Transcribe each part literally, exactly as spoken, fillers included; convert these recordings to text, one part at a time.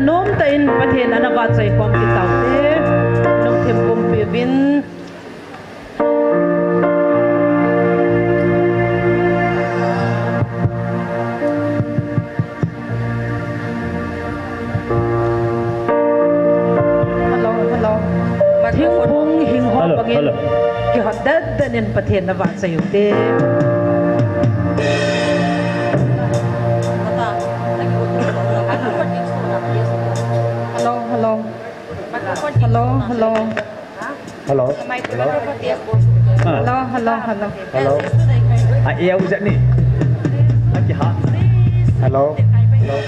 Nomtah in Pathen ana vahchoi khom kit taute. Lungthim pumpi uvin. Hello, hello. Thingphung hing ho bangin kihot den den in Pathen na vahchoi ute. Hello, hello. Hello, hello. Hello. Hello. Hello, hello, hello. Hello. Ah, eh, au jat ni. Aki ha. Hello. Hello.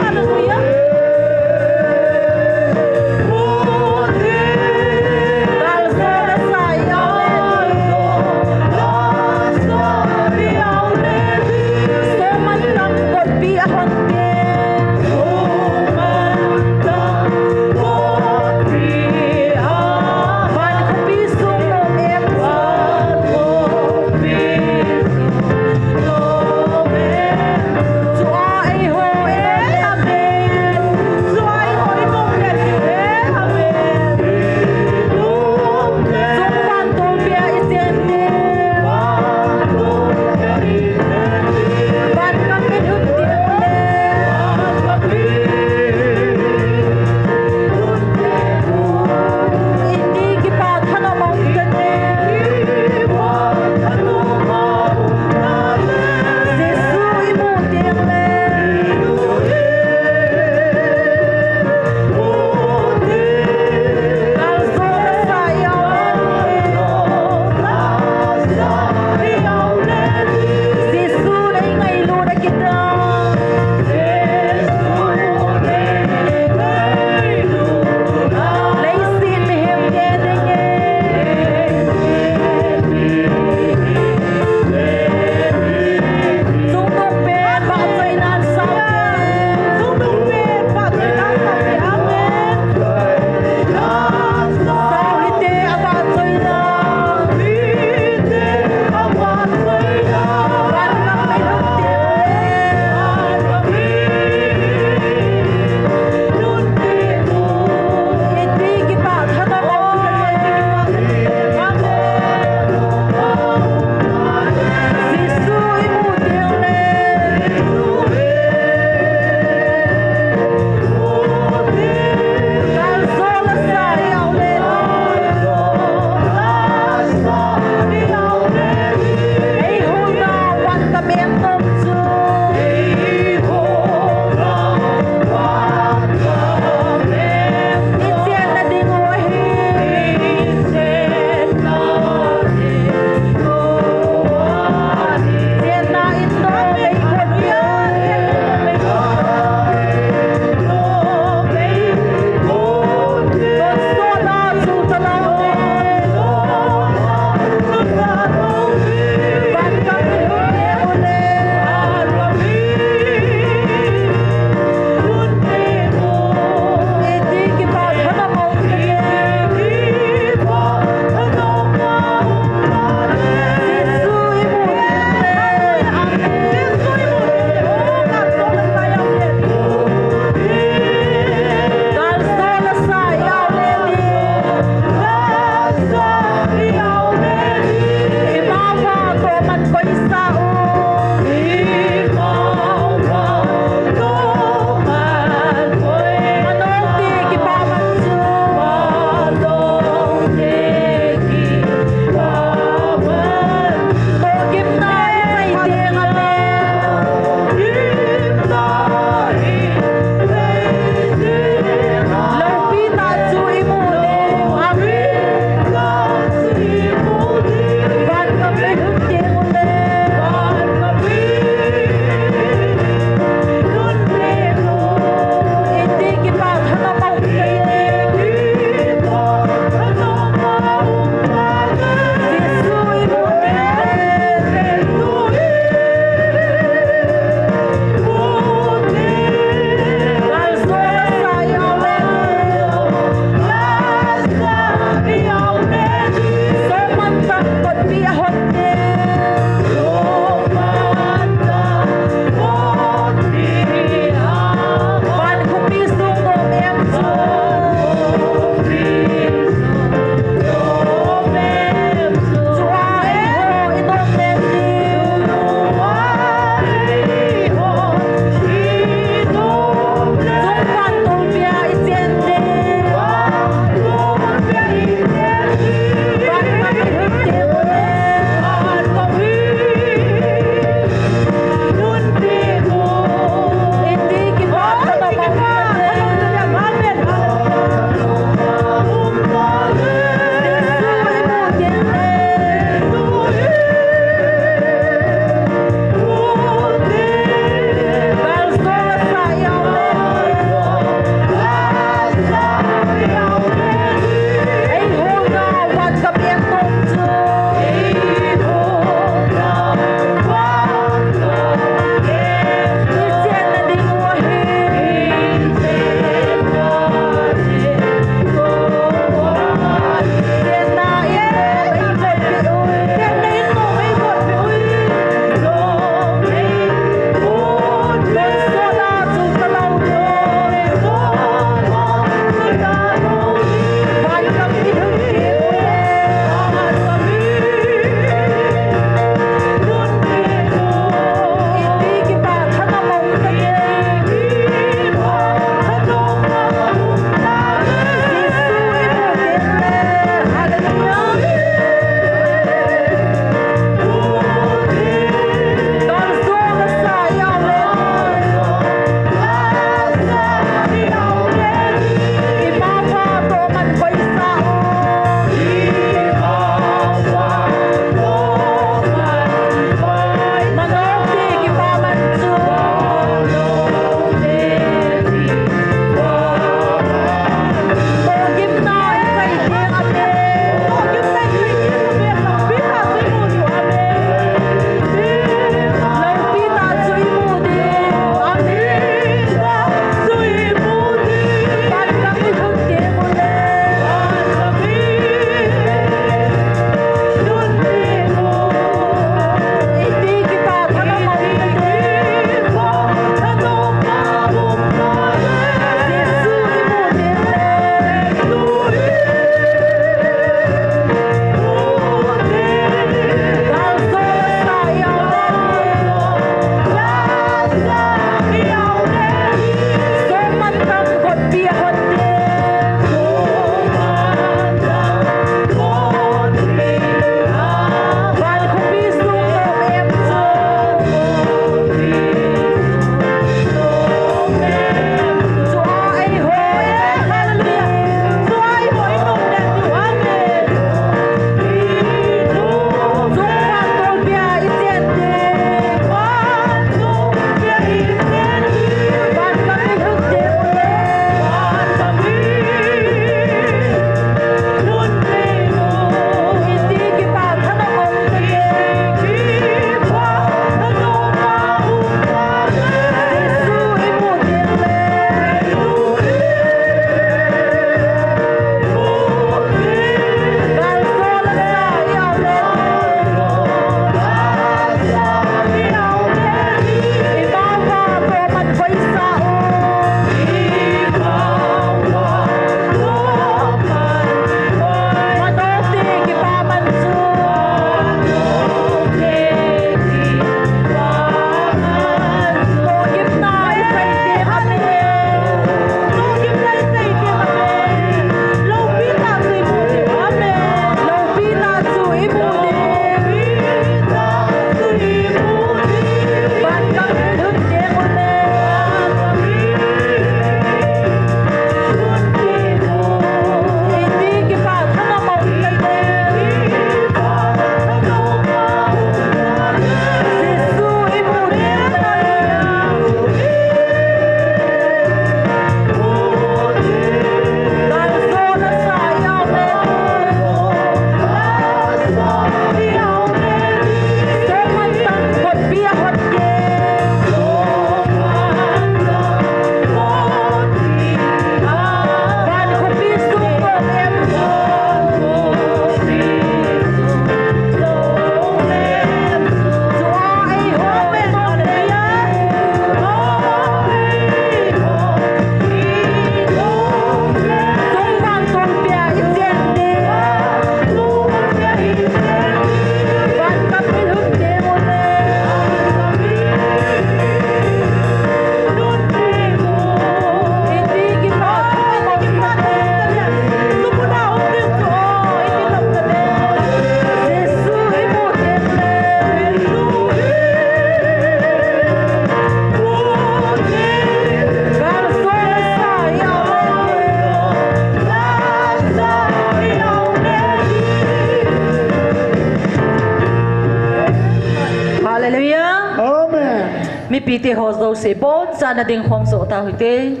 Iti ho jouse, boncha nading khom soh tau hite.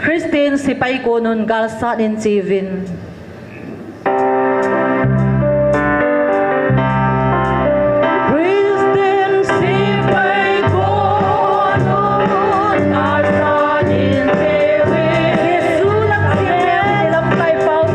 Christian Sipai Konun Galsat in Chievin. Christian Sipai Konun Galsat in Chievin. Jesu lam Sipai Pau.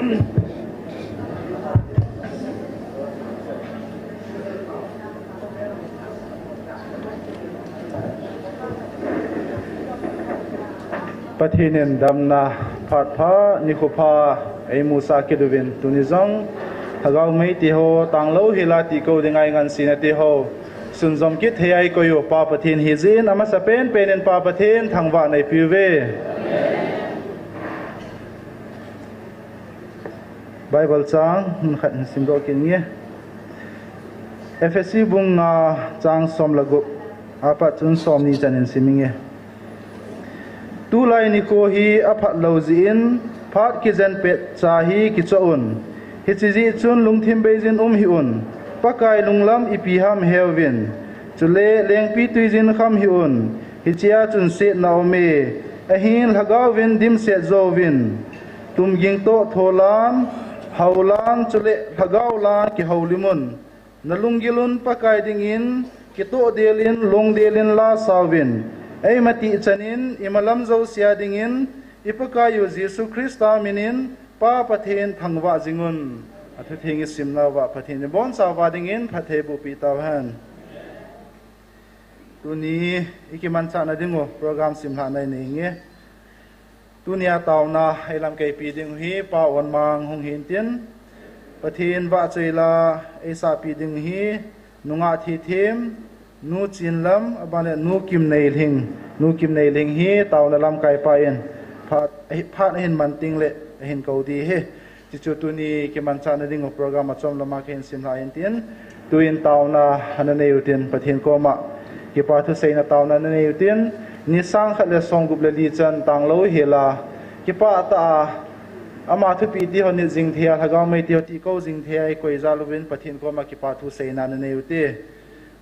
Pathen in damna phat pha, nikho pha eimusah kit uvin, tuni jong Lhagao mei tiho tanglou hela tihkou dinga eingansena tiho sunjom kit thei a eikoi u Pa Pathen hijin, amasapen pen in Pa Pathen thangvahna eipeuve. Bible chang hun khat hin simdoh kit inge. Ephesi bung nga chang som le gup apat chun somni chan in sim inge. Tulai nikho hi aphat lou jeh in, phat kijen pet cha hi kichoh un. Hiche jeh chun lungthim beijin um hih un. Pakai lunglam ipi ham heuvin. Chule lengpitwi jin kham hih un. Hichea chun setna aume. Ahin Lhagaovin dimset jouvin. Tumging toh tholan, haolan, chule Lhagao lan kihoulim un. Nalunggil un Pakai dingin, kitoh delin, lungdelin lasa uvin. Eima tihchanin, imalam jousea dingin, iPakai u Jesu Christa minin, Pa Pathen thangvah jingun. Athutheng isimnauva Pathen in ibonchauva dingin phattheiboh peh tauhen. Tuni ikimanchahna dingu program simlhahna inei inge. Tunia taona eilamkaipi dingu hi Pa Onmang hung hintin, Pathen vahchoila eisahpi dingu hi nungah thithem, Nu Chinlam, abanle Nu Kimneilhing, Nu Kimneilhing hi taona lamkaipa in phat, phat ahin man tengle ahin kou ding ahi. Chuchu tuni kimanchahna dingu program achom lama kahin simlhah hintin, tuin taona ana neiutin, Pathen koma kipa thuseina taona ana neiutin, ni sangkhat le somgup le li chan tanglou hela, kipah tah a, ama thupeh tiho nit jing thei a, Lhagao mei tiho tihkou jing thei a eikoi jal uvin Pathen koma kipa thuseina ana neiute.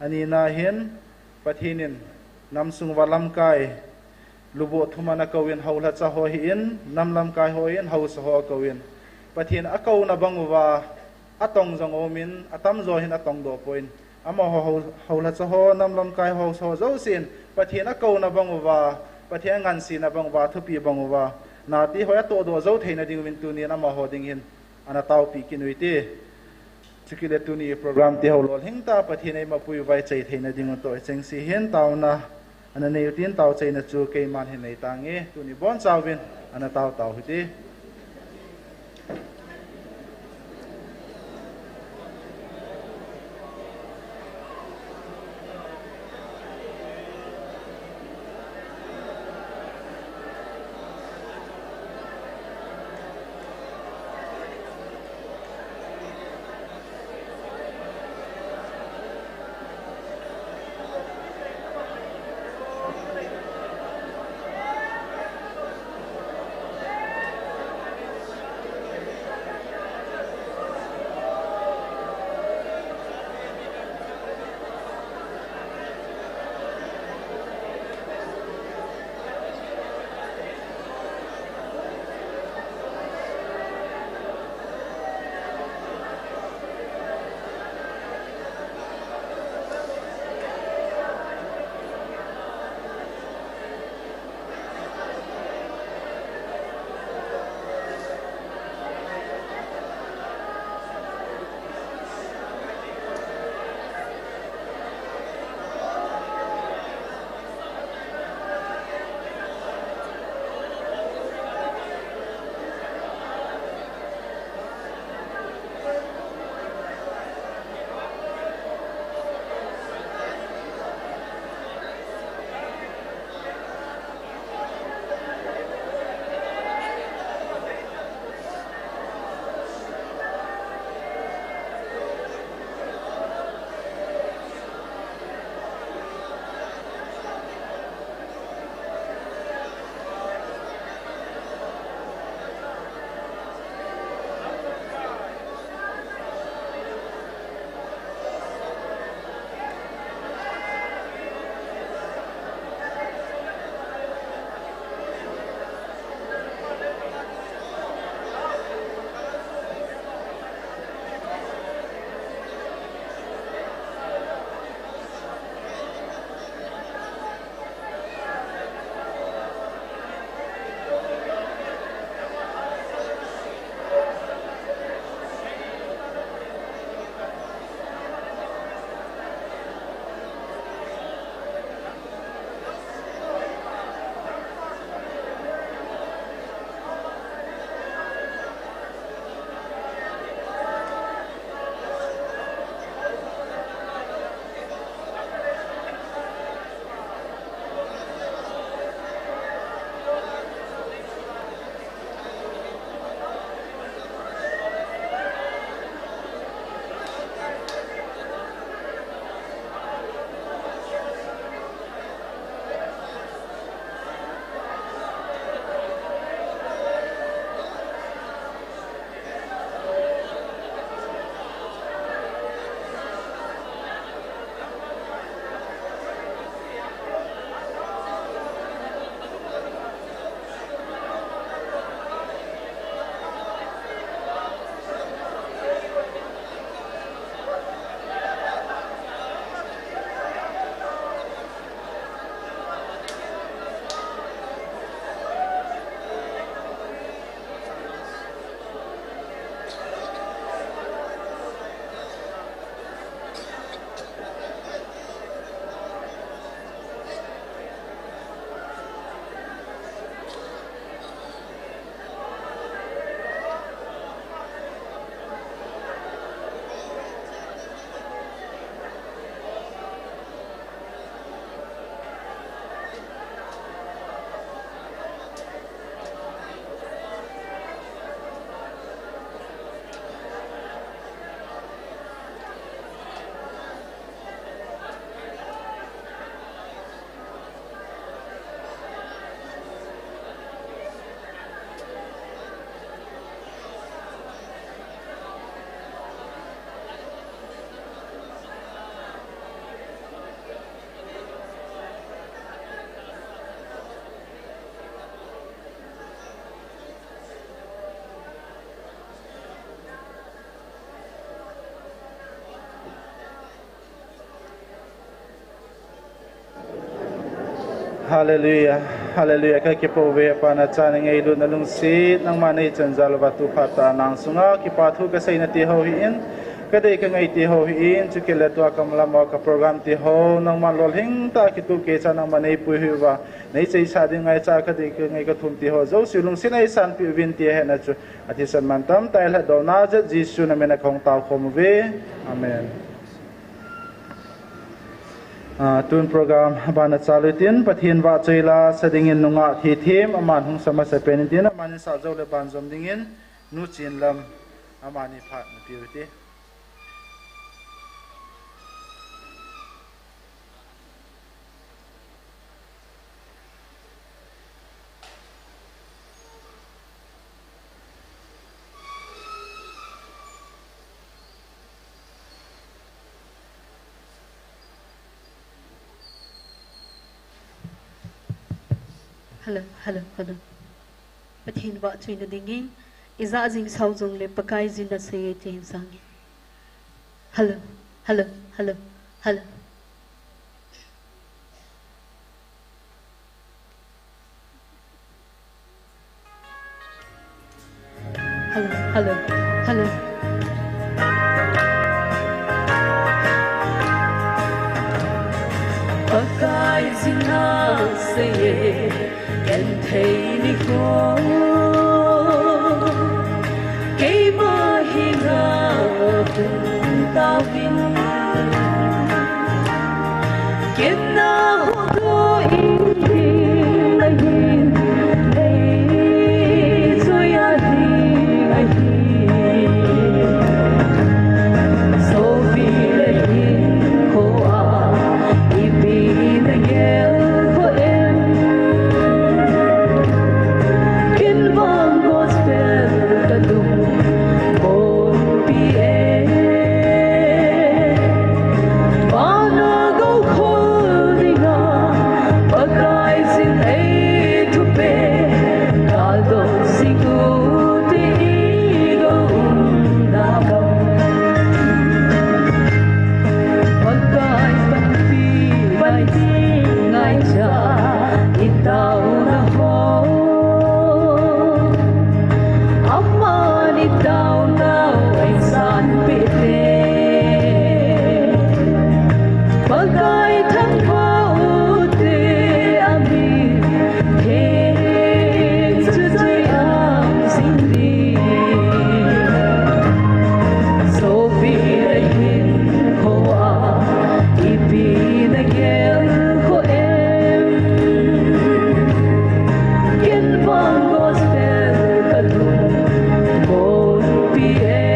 Anina hin, Pathen in namsung uva lamkai lubuh thum ana kouvin, houlhacha ho hin, nam lamkai ho hin, haosa ho akouvin, Pathen akouna bang uva atong jong aumin, atamjo hin atongdoh pon. Amaho hou, houlhacha ho, nam lamkai ho, haosa ho jousen Pathen akouna bang uva, Pathen angansena bang uva, thupeh bang uva, nate ho atohdoh jou theina dinguvin tunin amaho ding hin ana taopeh kit uite. Chukit le tuni program tiho lolhing tah Pathen eima puiuva ichai theina dingu toh ichengse hin taona ana neiutin, taochaina chu keiman hin neitange. Tuni bonchauvin ana tao tao hite. Hallelujah. Hallelujah. Ka kipo ve Pa, na cha na ngailut na lungset, nangma nei chan jal uva tu phat a nang sunga kipa thu ka sei na ti ho hi in, ka dei ka ngai ti ho hi in, chu kile tua kam lam a ka program ti ho, nangma lolhing ta kitu ke cha nangma nei pui hi uva, nei chei sa ding ngai cha ka dei ka ngai ka thum ti ho, Jesu lungset nei san pi uvin ti he na chu. A thisan man tam ta i lha do na je Jesu na min a kong tau khom ve. Amen. Ah, tun program bana chalu tin, Pathen vahchoi la sa dingin nungah thithem, aman hung sa masa pen tin, aman in sa jo le ban jom dingin, Nu Chin Lam, amani phat na piu ti. Hello, hello, hello. Pathen vahchoina dingin, ija jing sao jong le Pakai jin na sei e tin sang e. Hello, hello, hello, hello. Hello, hello, hello. Pakai jin na sei e, ken thei ni ko. Keima hi na hung tau vin. Ken na ho to in hin na hin. Nei choi a hi a hi. Sopi le hin ko a. Ipi na gel ko em. Ken vang gospel ka dum. Ko pi e. Bana go khol dinga, Pakai jin ei thupe, kal dong sing tu ti i go um na kam. Pakai panpi pai ti ngaicha, i tau na ho. Amani taonau eisanpeh te. Pakai thangvah u te amin. Theng chu choi-at jing ding. Sopi le hin hoa. Ipi na gel ko em. Ken vang gospel ka dum ko pi e.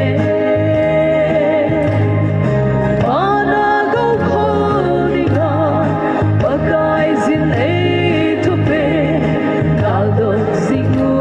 Bana go khol dinga, Pakai jin ei thupe, kal dong sing u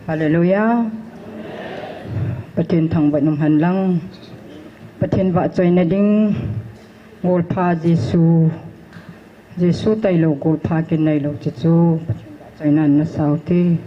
Hallelujah. Pathen thangvah in umhen lang. Pathen vahchoina ding golpha Jesu, Jesu tailou golpha kin neilou, chuchu Pathen vahchoina in nasao te.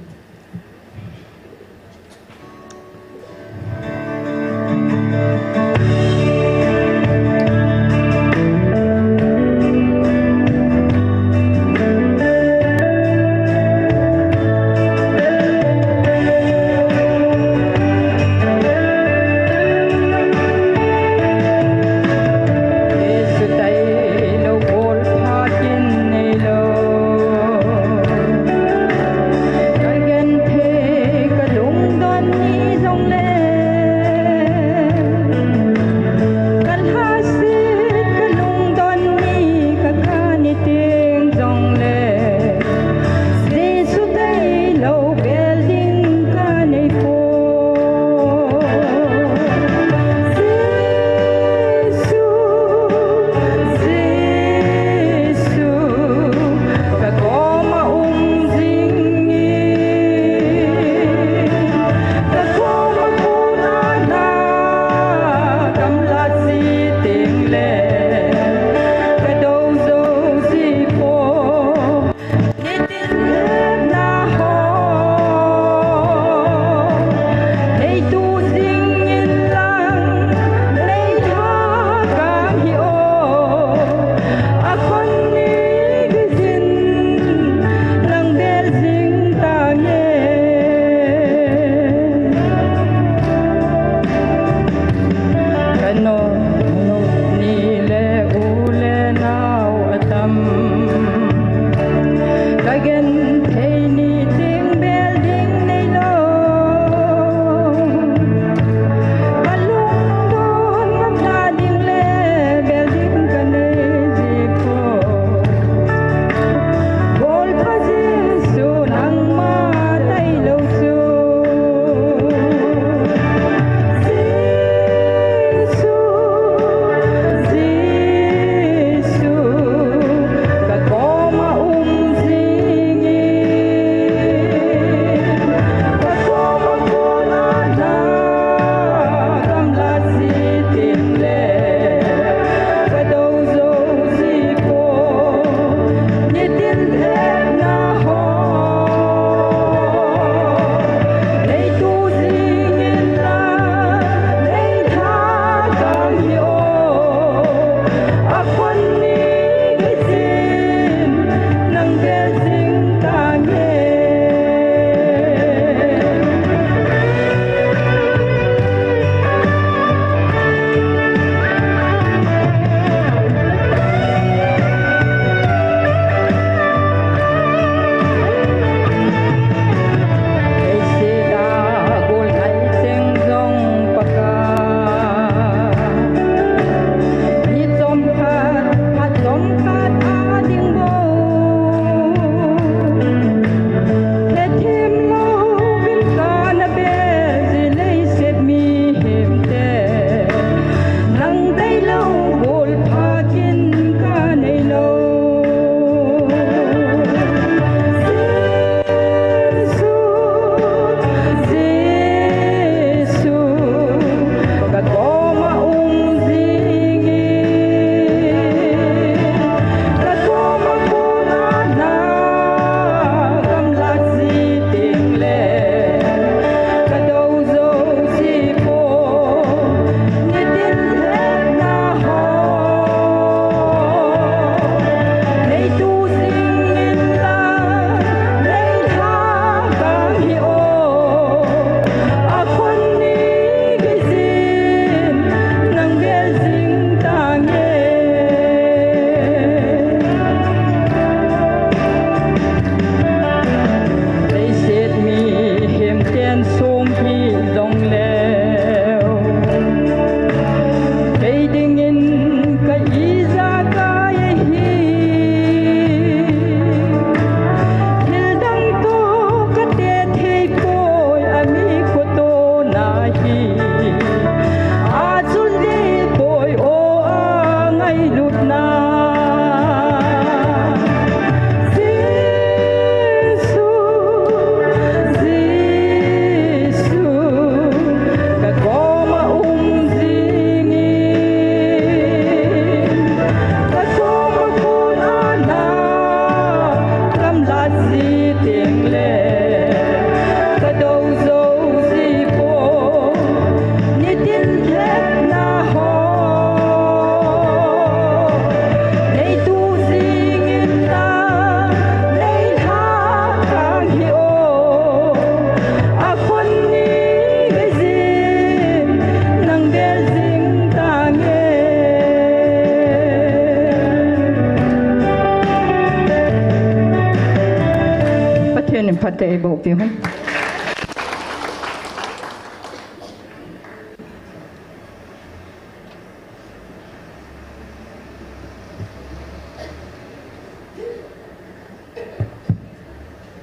Te bou pi hon.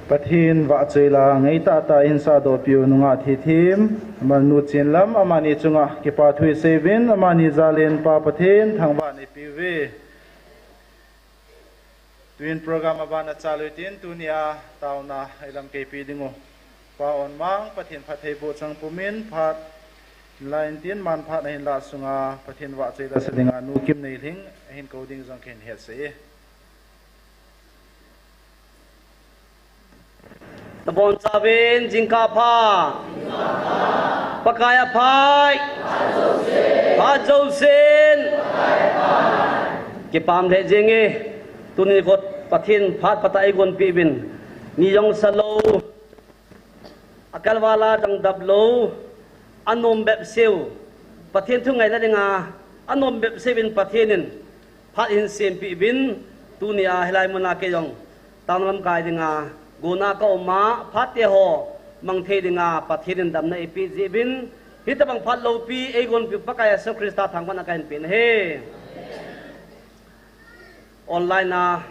Pathen vahchoi la ngeitah tah in sahdoh piu nungah thithim, Amalnu Chinlam, amani chunga kipa thu isei uvin, amani jal in Pa Pathen thangvah in eipe uve. Tuin program aban achalui tin, tunia taona eilam keipi ding u Pa Onmang, Pathen phattheiboh chang pumin, phat lai in tin, manphat ahin lah sunga, Pathen vahchoi la sa dinga, Nu Kimneilhing, ahin kou ding jong kahin hetsah e. Nabonchauvin jingkah pha. Pakai aphai. Phat jousen. Kipah lheh jenge. Tuni kot Pathen phat phatah eigonpeh uvin. Ni jong salou. Akalval a dangdap lou, anom bep seu, Pathen thu ngaina dinga, anom bep seuvin Pathen in phat ahin sempeh uvin, tunia hilai muna kei jong, taona lamkai dinga, gona kauma, phat teho, mang thei dinga, Pathen in damna eipeh jeh uvin, hitobang phat loupi, eigonpiu Pakai Jesu Christa thangvahna kahin pe ahi. Online a,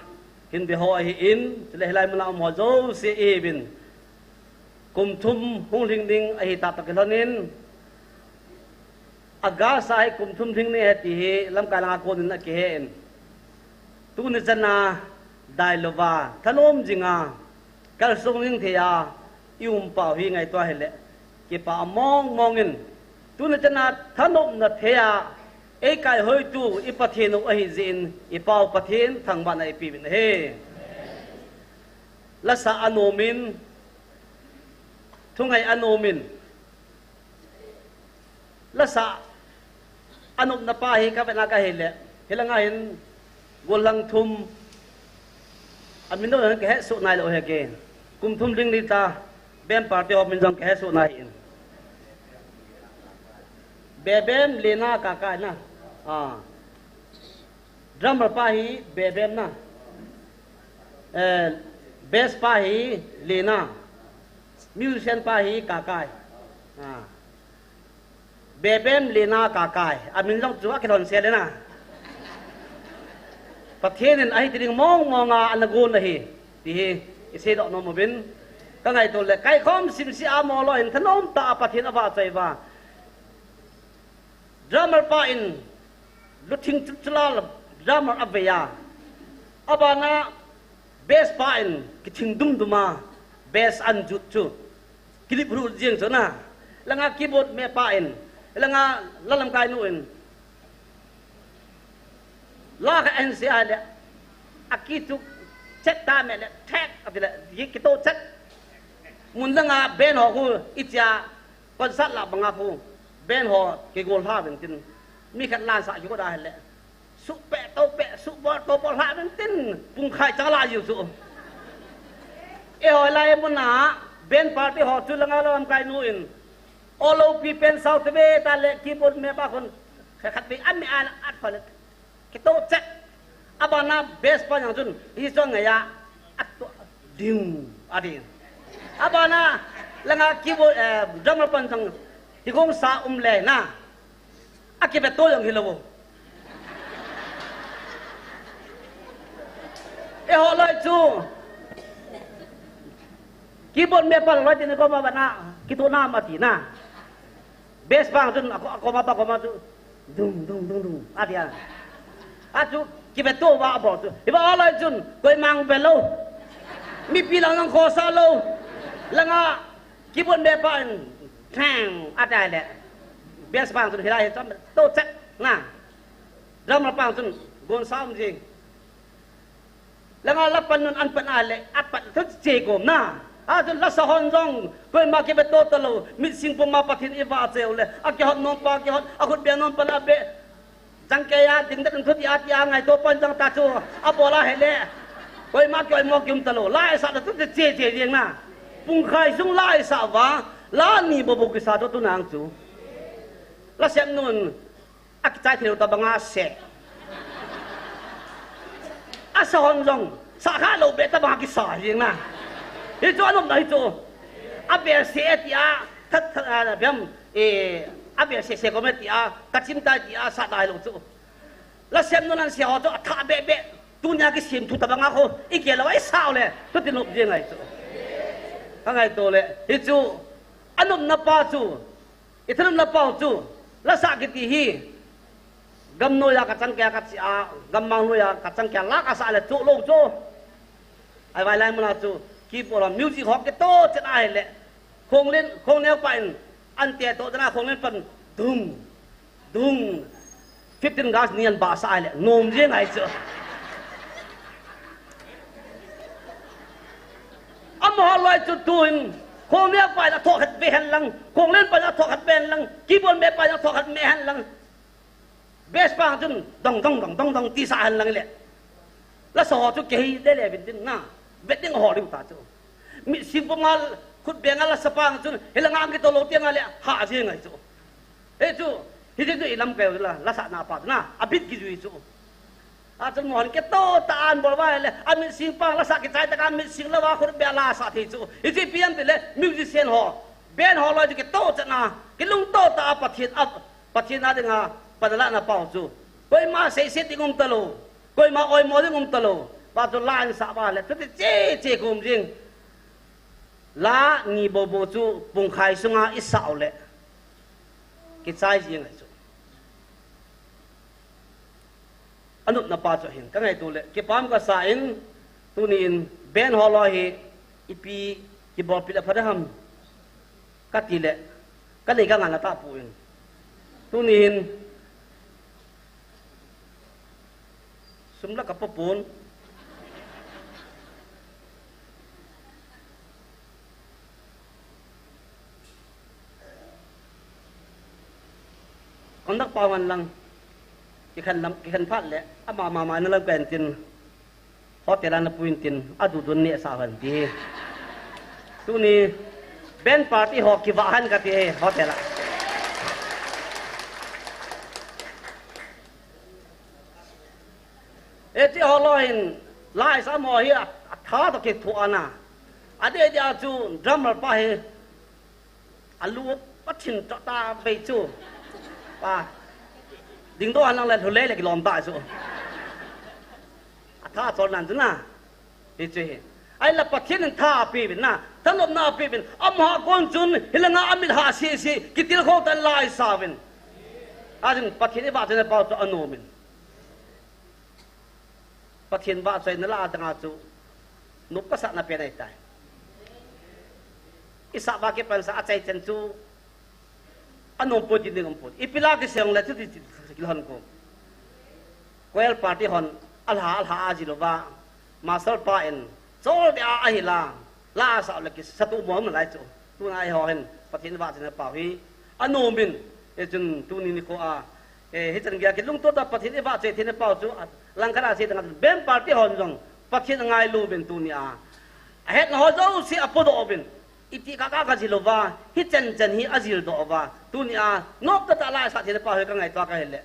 hin ve ho ahin, chule hilai muna um ho jouse ihiuvin. Kum thum hung lhing ding ahi tah toh kilhonin, August a hi kum thum lhing ding ahi ti hi lamkai langa konin akihen. Tuni chana dailouva, thanom jinga, kalsong jing theiya, i umpau hi ngaito ahile, kipah mong mongin. Tuni chana thanopna theiya, eikaihoitu, i Pathen u ahi jeh in, i Pau Pathen thangvahna eipeuvin ahi. Lasa anomin, thungai anomin. Lasa anopna pa hi kavetna kahile, hilanga hin golhang thum, amin jong kahesoh nailou ahi ke. Kum thum lhing ding ta, band party ho min jong kahesoh nai in. Bebem Lena Kakai na. Ah. Drummer pa hi Bebem na. Eh, bass pa hi Lena. Musician pa hi Kakai. Ah. Bebem Lena Kakai. Amin jong chu akilhon sel e na. Pathen in ahi ti ding mong monga ana gon ahi. Ti hi, isei doh nom uvin. Kangaito le, kaikhom simse a molou in thanom tah a Pathen avahchoi uva. Drummer pa in, luthing chulchula drummer avei a. Abana, bass pa in, kithing dumdum a, bass anjut chu. Kilip ru jeng chu na. Langa keyboard me pa in, langa la lamkai nu in. La kha ahin se a le, akitu chet ta me le, thek, ati le, yi kito chet. Mun langa band ho khu, itia, concert la banga khu, band ho, kigol lha uvin tin. Mi khat lan sa, kigol da le. Su pe, to pe, su bol, to bol lha uvin tin. Pung khai chang la jiu su. E ho la e mun na, band party ho, chu langa la lamkai nu in. Olo pi pen sao te ve ta le, keyboard me pa khun. Khat khat pe, an me an, at pha le. Kito chet. Abana bass pa jong chun, hi chong ngai a, ato, ding, ading. Abana, langa keyboard, eh, drummer pan jong, hi gong sa um le na. Akibe to jong hilou. E ho lai chu. Keyboard me pa lai tin ko ma bana, kito na ma ti na. Bass pa chun, ako, ako ma pa, ako ma chu. Dung, dung, dung, dung. Atia. Achu, kibe to va abo chu. Iba alai chun, koi mang be lo. Mipi lang lang khosa lo. Langa, keyboard me pa in, thang, atia le. Bass pa chun, hilai, chom, to chet, na. Drummer pa chun, gon sound jing. Langa la pan nun an pan a le, a pan thu che kom na. A chun lasa hon jong, koima kibe to ta lo, mit sing puma Pathen i vahchoi u le, akihot nom pa kihot, akhut be nom pa la be. Jang ke a, ding det thu ti a ti a ngaito pan jang ta chu, abol a hele. Koima kioimo kium ta lo, la sa ta thu che che jeng na. Pung khai sung la sa va, la ni bo bo kisa to tu nang chu. La sem nun, akichai thei lou ta banga se. Asa hon jong, sa kha lou be ta banga kisa jeng na. Hichu anopna hichu. Abel se e tia, that, that, a, bem, e, abel se se kom e tia, kachim tai tia, sat nailou chu. Lasem nu nan se ho chu, athah beh beh. Tunia kisem thu tabanga kho, ikeh lou, isao le, chuti nop jeng ahi chu. Kangaito le, hichu, anopna pa chu, ithanopna pa chu, lasah kiti hi, gam noiya kachang keiya kache a, gammang noiya kachang keiya la kasah le chu lou chu. Ahivang lai muna chu, keyboard music ho kitoh chet ahile, Khonglen, Khongneo pa in, ante toh dana Khonglen pan, dung, dung, fifteen gas ni an ba sa ahile, nom jeng ahi chu. Amaho loi chu tuin, Khongneo pa in athoh khat ve hen lang, Khonglen pa in athoh khat ve hen lang, keyboard me pa in athoh khat me hen lang. Bass pa chun dong, dong, dong, dong, dong, ti sa hen lang le. Lasa ho chu kei le le vin tin na. Vet ding ho liu ta chu. Mit sing puma khut benga lasa pa chun, hilanga ang kitoh lou tianga le, ha jeng ahi chu. Hichu, hichu ilam kei la, lasahna pa chu na, abit kijui chu. Achun mo han kitoh tah a an bol uva le, amit sing pa lasa kichai tah a mit sing louva khut bea lasa thei chu. Hichu ipi ham tile, musician ho, band ho loi chu kitoh chet na, kilungtoh tah a Pathen a, Pathen a dinga, pan alahna pau chu. Koima seiset ding um talou, koima oimo ding um talou, pa chu la an sah uva le, chuti che che kom jing. La ni bobo chu pungkhai sunga isah u le, kichai jeng ahi chu. Anopna pa chu hin, kangaito le, kipah kasa in, tuni in, band ho loi hi, ipi, kibolpi le pha ding ham, kati le, kanei kangah na tapon. Tuni hin, sum la kapa pon. Conductor pa ngan lang. Kikhen lam, kikhen phat le, ama mama na lam kei tin. Hotel a na pui tin, adudun neh sa hen ti. Tuni, band party ho kivah hen kati, hotel a. Hiche ho loi hin, la isah mo hi a, atha toh kithoh ana. Adeh deh a chu drummer pa hi, alu pathin tah tah vei chu. Pa, dingdoh hen lang le lhulei le kilom tah chu. Atha chol nan chu na. Hichu hi. Ahinla Pathen in tha apeuvin na, thanopna apeuvin, amaho kon chun, hilanga amit ha sese, kitilkhou tah in la isauvin. Achun Pathen ivahchoina pau chu anomin. Pathen vahchoina la adang a chu, nop kasahna pen ahitai. Isah uva kipansa achai chan chu, anom poi ti ding um poi. Ipi la kisei jongle chuti kilhon ko. Choir party hon alha, alha a jil uva. Master pa in, chol deh a ahi la, la asah le kisatuh mo um nalai chu. Tuna eiho hin, Pathen vahchoina pau hi, anomin, hichun tuni nikho a, eh, hichan geiya kilungtoh tah a Pathen ivahchoi theina pau chu, a, langkhat a sei ding a, band party hon jong, Pathen angailu uvin tuni a. Ahetna ho jouse apodoh uvin, Iti kaka kajil uva, hichan chan hi ajil doh uva. Tuni a, nop tah tah la isah theina pau hi kangaito a kahile,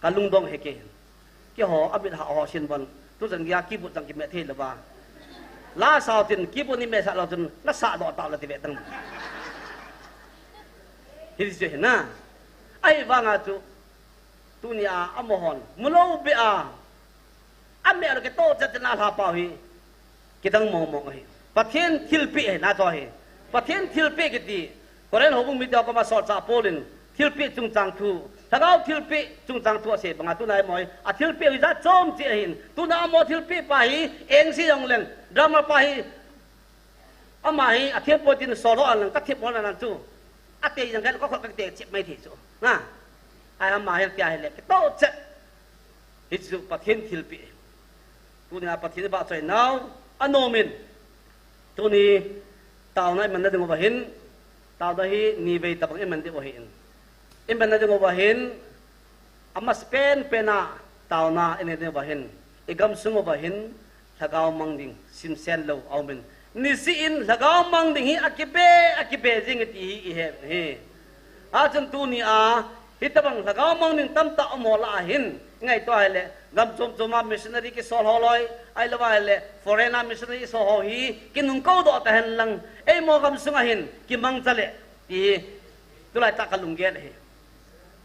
kalungdong hi kei. Keiho, amit ha ho sin bon, tuchan geiya keyboard jong kimeh thei louva. La sao tin, keyboard ni meh sah lou chun, la sah doh tau le ti ve tang. Hiti chu hi na. Ahivanga chu, Tuni a, amahon, mulou beh a, ameh lou kitoh chet chet na lha pau hi, kidang mong mong ahi. Pathen thilpeh ahi, na chu ahi. Pathen thilpeh kiti, Korin houbung mite koma solchah Paul in, thilpeh chungchang thu, Lhagao thilpeh chungchang thu asei banga tunai mo hi, athilpeh hi jat chom cheh ahin, tuna amaho thilpeh pa hi, engse jong leng, drummer pa hi, Ama hi, athilpeh tin solo an lang, kathilpeh an lang chu. Atei jang kei, kakhut katei chep mai thei chu. Na. Ai ama hi tia hile, kitoh chet. Hichu Pathen thilpeh. Tuni a Pathen vahchoi nau, anomin. Tuni, taona iman na ding uva hin. Taona hi, nivei tabang iman ding uva hin. Iman na ding uva hin. Amasapen pen a taona inei ding uva hin, igamsung uva hin, lhagao mang ding, simsen lou, aumin. Nisih in lhagao mang ding hi akibe, akibe jing e ti hi ihe hi. Achun tuni a, Hitabang lhagao mang ding tamtah um ho lah a hin, ngaito ahile, gam chom chom a missionary kisol ho loi, ahilou ahile, foreign a missionary isol ho hi, kinungkou doh ta hen lang, eimo gamsung a hin, kimangcha le, ti hi, tulai tah kalunggel ahi.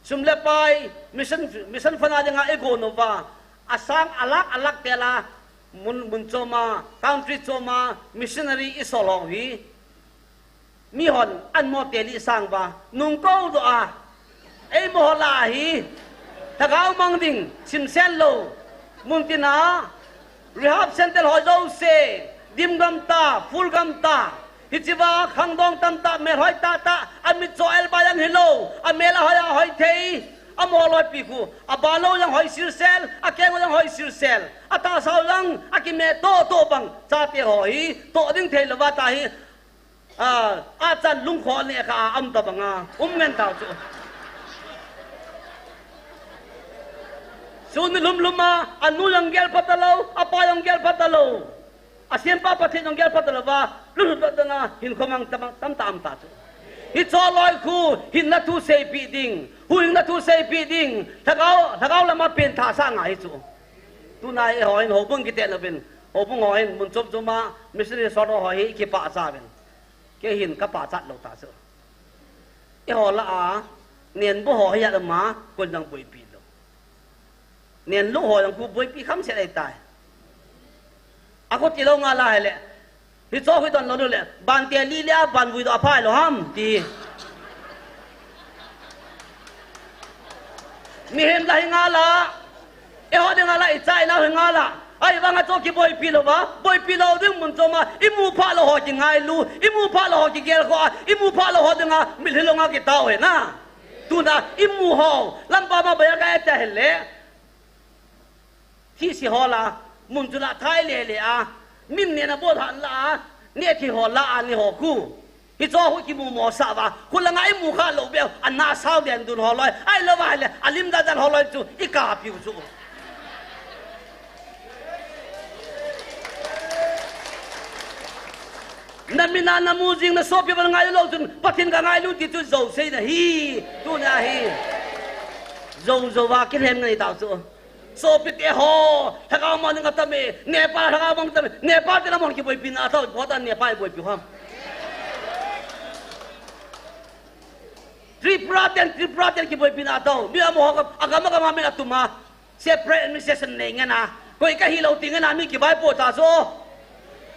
Sum le pai, mission, mission fund a dinga igon uva, asang alak alak tel a, mun, mun chom a, country chom a, missionary isol ho hi, mihon anmo teli sang uva, nungkou doh a, eimo ho lah a hi, lhagao mang ding, simsen lou, muntina, rehab center ho jouse, dim gam ta, full gam ta, hichea khangdong tamtah, melhoi tahtah, amit cho el ba jong hilou, amel ahoi ahoi thei, amaho loipi khu, aban lou jong hoi silsel, akeng lou jong hoi silsel, atahsa jong akimeh toh toh bang, chate ho hi, toh ding thei louva ta hi, a, achan lungkho neh kha a um tabang a, um ngen tau chu. Sun ni lhum lhum a, anu jong gel pha talou, apa jong gel pha talou. Asempa Pathen jong gel pha talouva, lunglut dan a hinkho mang tam, tamtah um ta chu. Hicho loi khu, hinna thu seipeh ding, huhhingna thu seipeh ding, lhagao, lhagao lam a pengthah sah ngai hi chu. Tuna eiho hin houbung kiti louvin, houbung ho hin mun chom chom a, missionary sot ho hi kipachat uvin. Kei hin kapachat lou ta chu. Eiho lah a, nenbu ho hi aum a, koi jong boipi lou. Nenlou ho jong khu boipi khamset ahitai. Akhuti lou ngal a hile, hicho khu idon lou le, ban teli le a ban vui doh aphai lou ham, ti. Mihem lah hi ngal a, eiho ding ngal a, icha inau hi ngal a, ahivang a chu kiboipi louva, boipi lou ding mun chom a, imu phah lou ho kingailu, imu phah lou ho kigelkhoh a, imu phah lou ho dinga, mitlhi lou nga kitao ahi na. Tuna, imu ho, lampa ma baya ka eta hile. Thise ho lah a, mun chu lah a thai lele a, min nehna bol han lah a, nehthei ho lah a ni ho khu. Hicho khu kimu mosah uva, khu langa imu kha lou beh, ana sao den dun ho loi, ahilou va hile, alim dan dan ho loi chu, ikapiu chu. Namin a namu jing nasopi bang ngailu lou chun, Pathen kangailu ti chu jouse nahi, tuna hi. Jou jou va kilhem ngai tau chu. Sopite ho, lhagao mang ding atam e, Nepal lhagao mang atam e, Nepal te lam hon kiboipi na tau, bota Nepal boipi ham. Tripura ten, Tripura ten kiboipi na tau, mi amaho agam agam a min atum a, separate administration nei ngen a, koi kahi lou ti ngen a, mi kivaipo ta chu.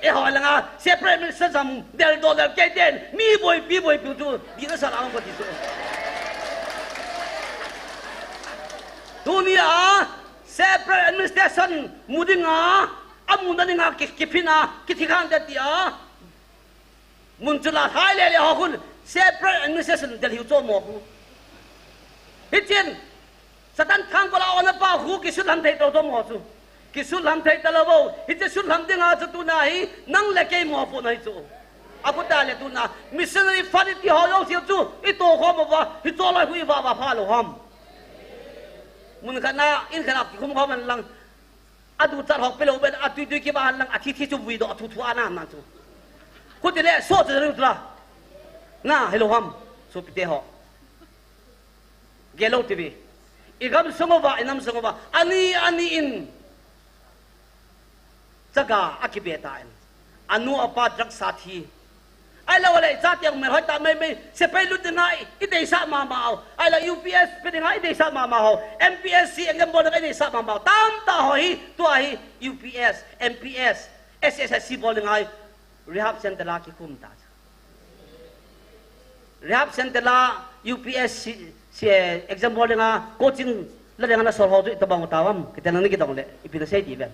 Eiho langa, separate administration jam del do del kei ten, mi boipi boipi chu, di na sa lang ko ti chu. Tunia, separate administration mu dinga, amu na dinga ki, kiphin a, kithi khan te tia. Mun chu lah a thai lele ho khun, separate administration Delhi u chu mo khu. Hichun, Satan thangkol a ona pa khu, kisulham thei tou tou mo chu. Kisulham thei talou vo, hiche sulham dinga chu tuna hi, nang le kei mo pon ahi chu. Abu ta le tuna, missionary fund ti ho lou siu chu, ito khom uva, hicho loi khu iva va pha lou ham. Mun khat na, in khat na, kikhum khom man lang, Aduchat ho pelou ven, atui tui kiva han lang, athi thi chu vui doh, athu thu ana man chu. Khuti le, so chu riu chu la. Na, hilou ham, sopite ho. Gel lou ti ve. I gam sung uva, i nam sung uva. Ani, ani in. Chaga, akibe ta in. Anu apa drugs a thi. Ahilou le, chate hung melhoi ta mai mai, sepai lut dinga i, i deisah mama u. Ahilou U P S P dinga i deisah mama u. M P S C exam bol dinga i deisah mama u. Tamtah ho hi, tua hi, U P S, M P S, S S S C bol dinga i, rehab center a kikhum ta. Rehab center a U P S C, C, exam bol dinga, coaching la dinga na sol ho chu i tabang u ta vam. Kiti nang ni kidong le, ipi na sei ti ven.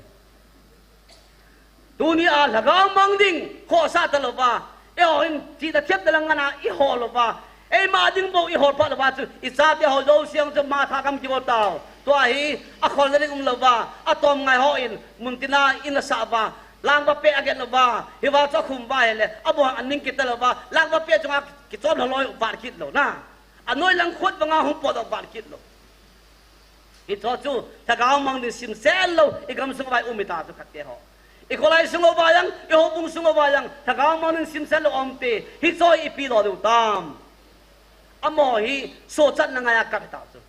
Tunia lhagao mang ding, khohsah talouva. Eiho hin, thina thepna lang ngana, ihol louva. Eima ding bou ihol pha louva chu, i chate ho jouse chu matha gam kibol tau. Tua hi, akholna ding um louva, atom ngai hon, muntina in asah uva. Langva peh agen louva, hiva chu akhum uva ahile, abon aning kit talouva, langva peh chunga kichom lhalou, vat kit lou na. Anoi lang khut vanga hung pot vat kit lou. Hicho chu, lhagao mang ding simsen lou, i gamsung uva i um i ta chu khat te ho. I kholai sung uva jong, i houbung sung uva jong, lhagao mang ding simsen lou um te, hicho ipi lo diu tam. Amaho hi sochatna ngai a kap ahi tao chu.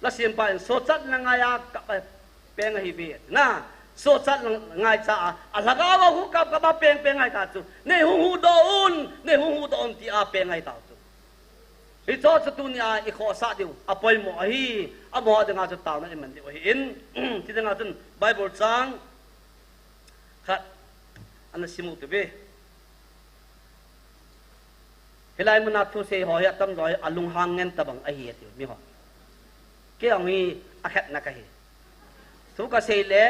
Lasempa in sochatna ngai a kap a peng ahi ve. Na, sochatna ngai cha a, a lhagao a hu kap kap a peng peng ahi tao chu. Nei hung huhdoh un, nei hung huhdoh un ti a peng ahi tao chu. Hicho chu tunia i khohsah diu apoimo ahi, amaho dinga chu taona i man diu ahi in, ti dinga chun Bible chang khat ana simu tu ve. Hilai muna thusei ho hi atamjo hi alunghang ngen tabang ahi atiu miho. Kei jong hi akhetna kahi. Thu kasei le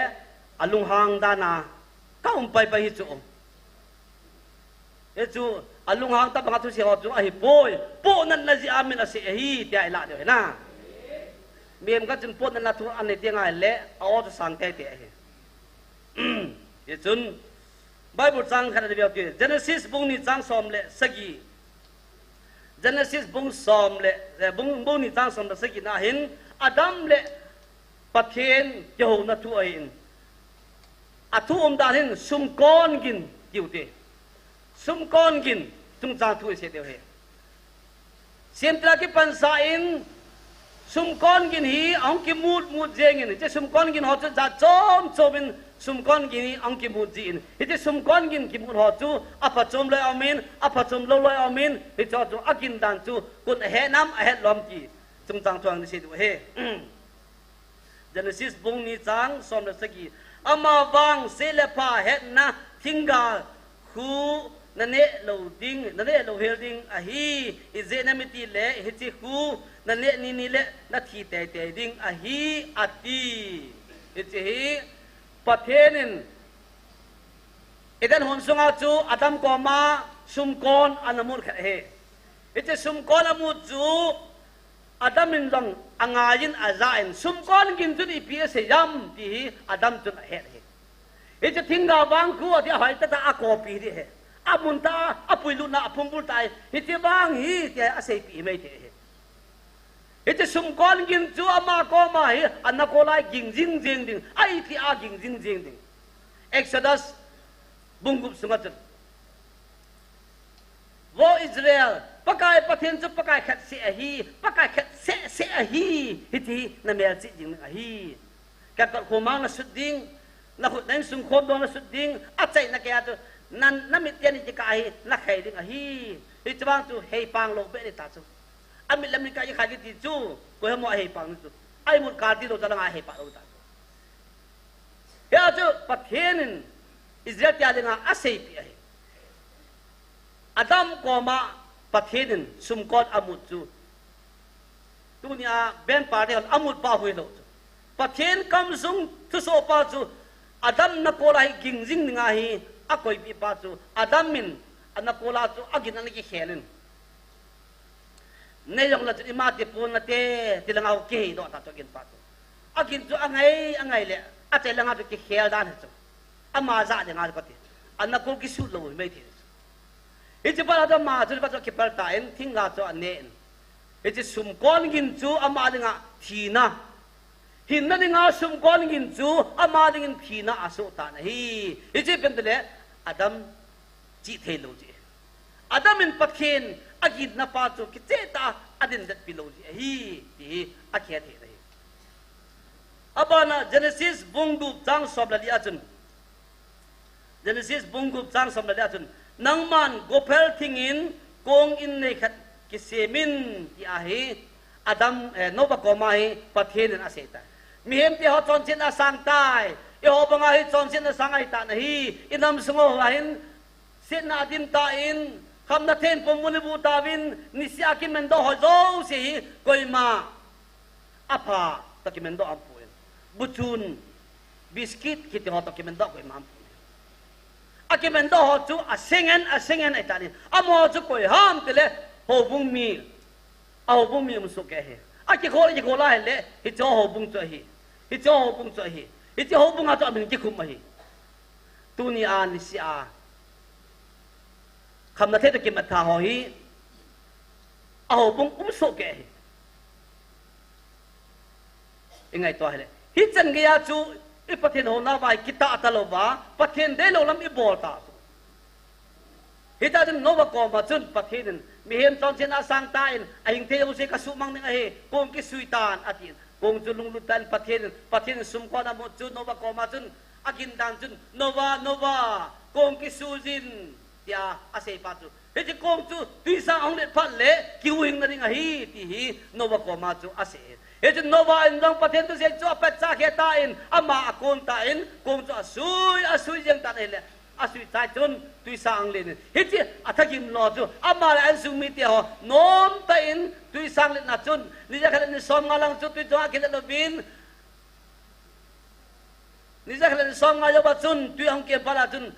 alunghang dan a ka um pai pai hi chu. Hichu alunghang tabang a thusei ho chu ahipoi. Pohnatna jeh a min asei ahi tia i lah diu ahi na. Mihem khat chun pohnatna thu anei teng ahile a aw chu sang teitei ahi. Hichun Bible chang khat ana veu ti. Genesis bung ni chang som le sagi. Genesis bung som le, eh, bung, bung ni chang som le sagi na hin Adam le Pathen kihouna thu ahin. A thu umdan hin sumkon gin tiu te. Sumkon gin chungchang thu i sei diu ahi. Semtil a kipansa in sumkon gin hi ahung kimut mut jeng in, hiche sumkon gin ho chu jat chom chom in sumkon gin hi ahung kimut ji in, hiche sumkon gin kimut ho chu aphachom loi aum in, aphachom lou loi aum in, hicho chu agin dan chu koin ahet nam ahet lou am ti chungchang thu ana sei diu ahi. Genesis bung ni chang som le sagi. Amavang seh le pha hetna thingga khu na neh lou ding, na neh lou hel ding ahi, ijeh inem itile hiche khu na neh ni ni le na thi teitei ding ahi, ati. Hiche hi Pathen in Eden hon sunga chu Adam koma sumkon ana mut khat ahi. Hiche sumkon amut chu Adam in jong angai in aja in, sumkon gin chun ipi asei ham ti hi Adam chun ahet ahi. Hiche thingga vang khu ati a hoitah tah a akopi ding ahi. Amun tah a, apuilut na, aphumbul tah a, hiche vang hi tia aseipeh mai thei ahi. Hiche sumkon gin chu ama koma hi ana kol a ging jing jing ding, a iti a ging jing jing ding. Exodus bung gup sunga chun. Vo Israel, Pakai Pathen chu Pakai khat seh ahi, Pakai khat seh seh ahi, hiti na melchih ding ahi. Ka kot khomang na sut ding, na khut na insung khomdong na sut ding, achaina kei a chu, na, na mit teni kikah hi, na khai ding ahi. Hichu vang chu, heipang lou beh ni ta chu. Amit le mit kikah kikhai kiti chu, koi ham a heipang ni chu. A imut kal ti lou chu, alanga heipang lou ta chu. Hia chu Pathen in Israel te dinga aseipeh ahi. Adam koma Pathen in sumkon amut chu. Tunia Ben Parde hon amut pa hui lou chu. Pathen kamsung thusoh pa chu Adam nakol a hi ging jing ding ahi akoipeh pa chu. Adam in anakol a chu agin ana kikhel in. Nei jong la chun ima ti pon nate, ti langa kiheidoh ta chu agin pa chu. Agin chu angai, angai le, achai langa chu kikhel dan hi chu. Ama ja dinga chu kati. Anakol kisut lou hi mai thei chu. Hiche pa la chu ama chu pa chu kipal tan, thingga chu ane in. Hiche sumkon gin chu ama dinga thina. Hinna dinga sumkon gin chu ama dingin thina asoh tan ahi. Hiche pen tile Adam chih thei lou ji. Adam in Pathen aginna pa chu kicheh tah a adin det pi lou ji ahi, ti hi akihethei ahi. Abana Genesis bung gup chang som le li a chun. Genesis bung gup chang som le li a chun. Nangman gophel thingin kong in nei khat kisem in ti ahi. Adam, eh, Noah koma hi Pathen in asei tai. Mihem te ho chonsetna asang tai. Eiho banga hi chonsetna asang ahi tan ahi. Inam sung uva hin setna adim tan, khamna theng pum mun ibu tauvin, nisih a kimandoh ho jouse hi koima apha toh kimandoh aum poi. Buchun, biscuit kiti ho toh kimandoh koima aum poi. Akimandoh ho chu aseng in, aseng in ahi tan ahi. Amaho chu koi ham tile houbung mi. A houbung mi um soh kei ahi. Akikhol, akikhol a ahile, hiche houbung chu ahi. Hiche houbung chu ahi. Hiche houbung a chu amin kikhum ahi. Tunia nisih a khamna theng toh kimat tha ho hi a houbung um soh kei ahi. I ngaito ahile, hichan geiya chu i Pathen houna uva hi kitah talou va, Pathen deilou lam i bol ta chu. Hita chun Noah koma chun Pathen in, mihem chonsetna asang tan, ahing thei jouse kasuhmang ding ahi, kong kisui tan, atin. Kong chu lunglut tan Pathen in, Pathen in sumkon amu chu Noah koma chun, agindan chun, Noah, Noah, kong kisui jin, tia asei phat chu. Hiche kong chu tuisang ahung let phat le, kihuhhing na ding ahi, ti hi Noah koma chu asei. Hichun Noah in jong Pathen thusei chu apatchah khe tan, ama akon tan, kong chu asui, asui jeng tan ahile, asui chai chun tuisang ahung len in. Hiche athagim lo chu, ama le a insung mite ho, nomtah in tuisang letna chun, ni jakhat le ni somnga lang chu tui chunga kilet louvin, ni jakhat le ni somnga jouva chun, tui ahung kem phat a chun,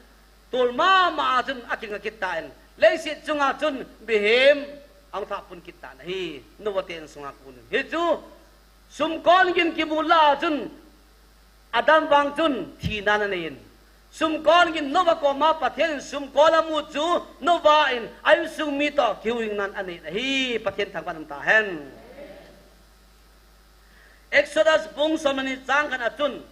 tol mama a chun akinga kit tan. Leiset chunga chun, mihem ahung thah pun kit tan ahi, Noah te insunga kon in. Hichu, sumkon gin kimu lah a chun, Adam vang chun thina ana nei in. Sumkon gin Noah koma Pathen in sumkon amu chu Noah in a insung mi toh kihuhhingnan anei in ahi, Pathen thangvah in um tahen. Exodus bung somleni chang khat a chun,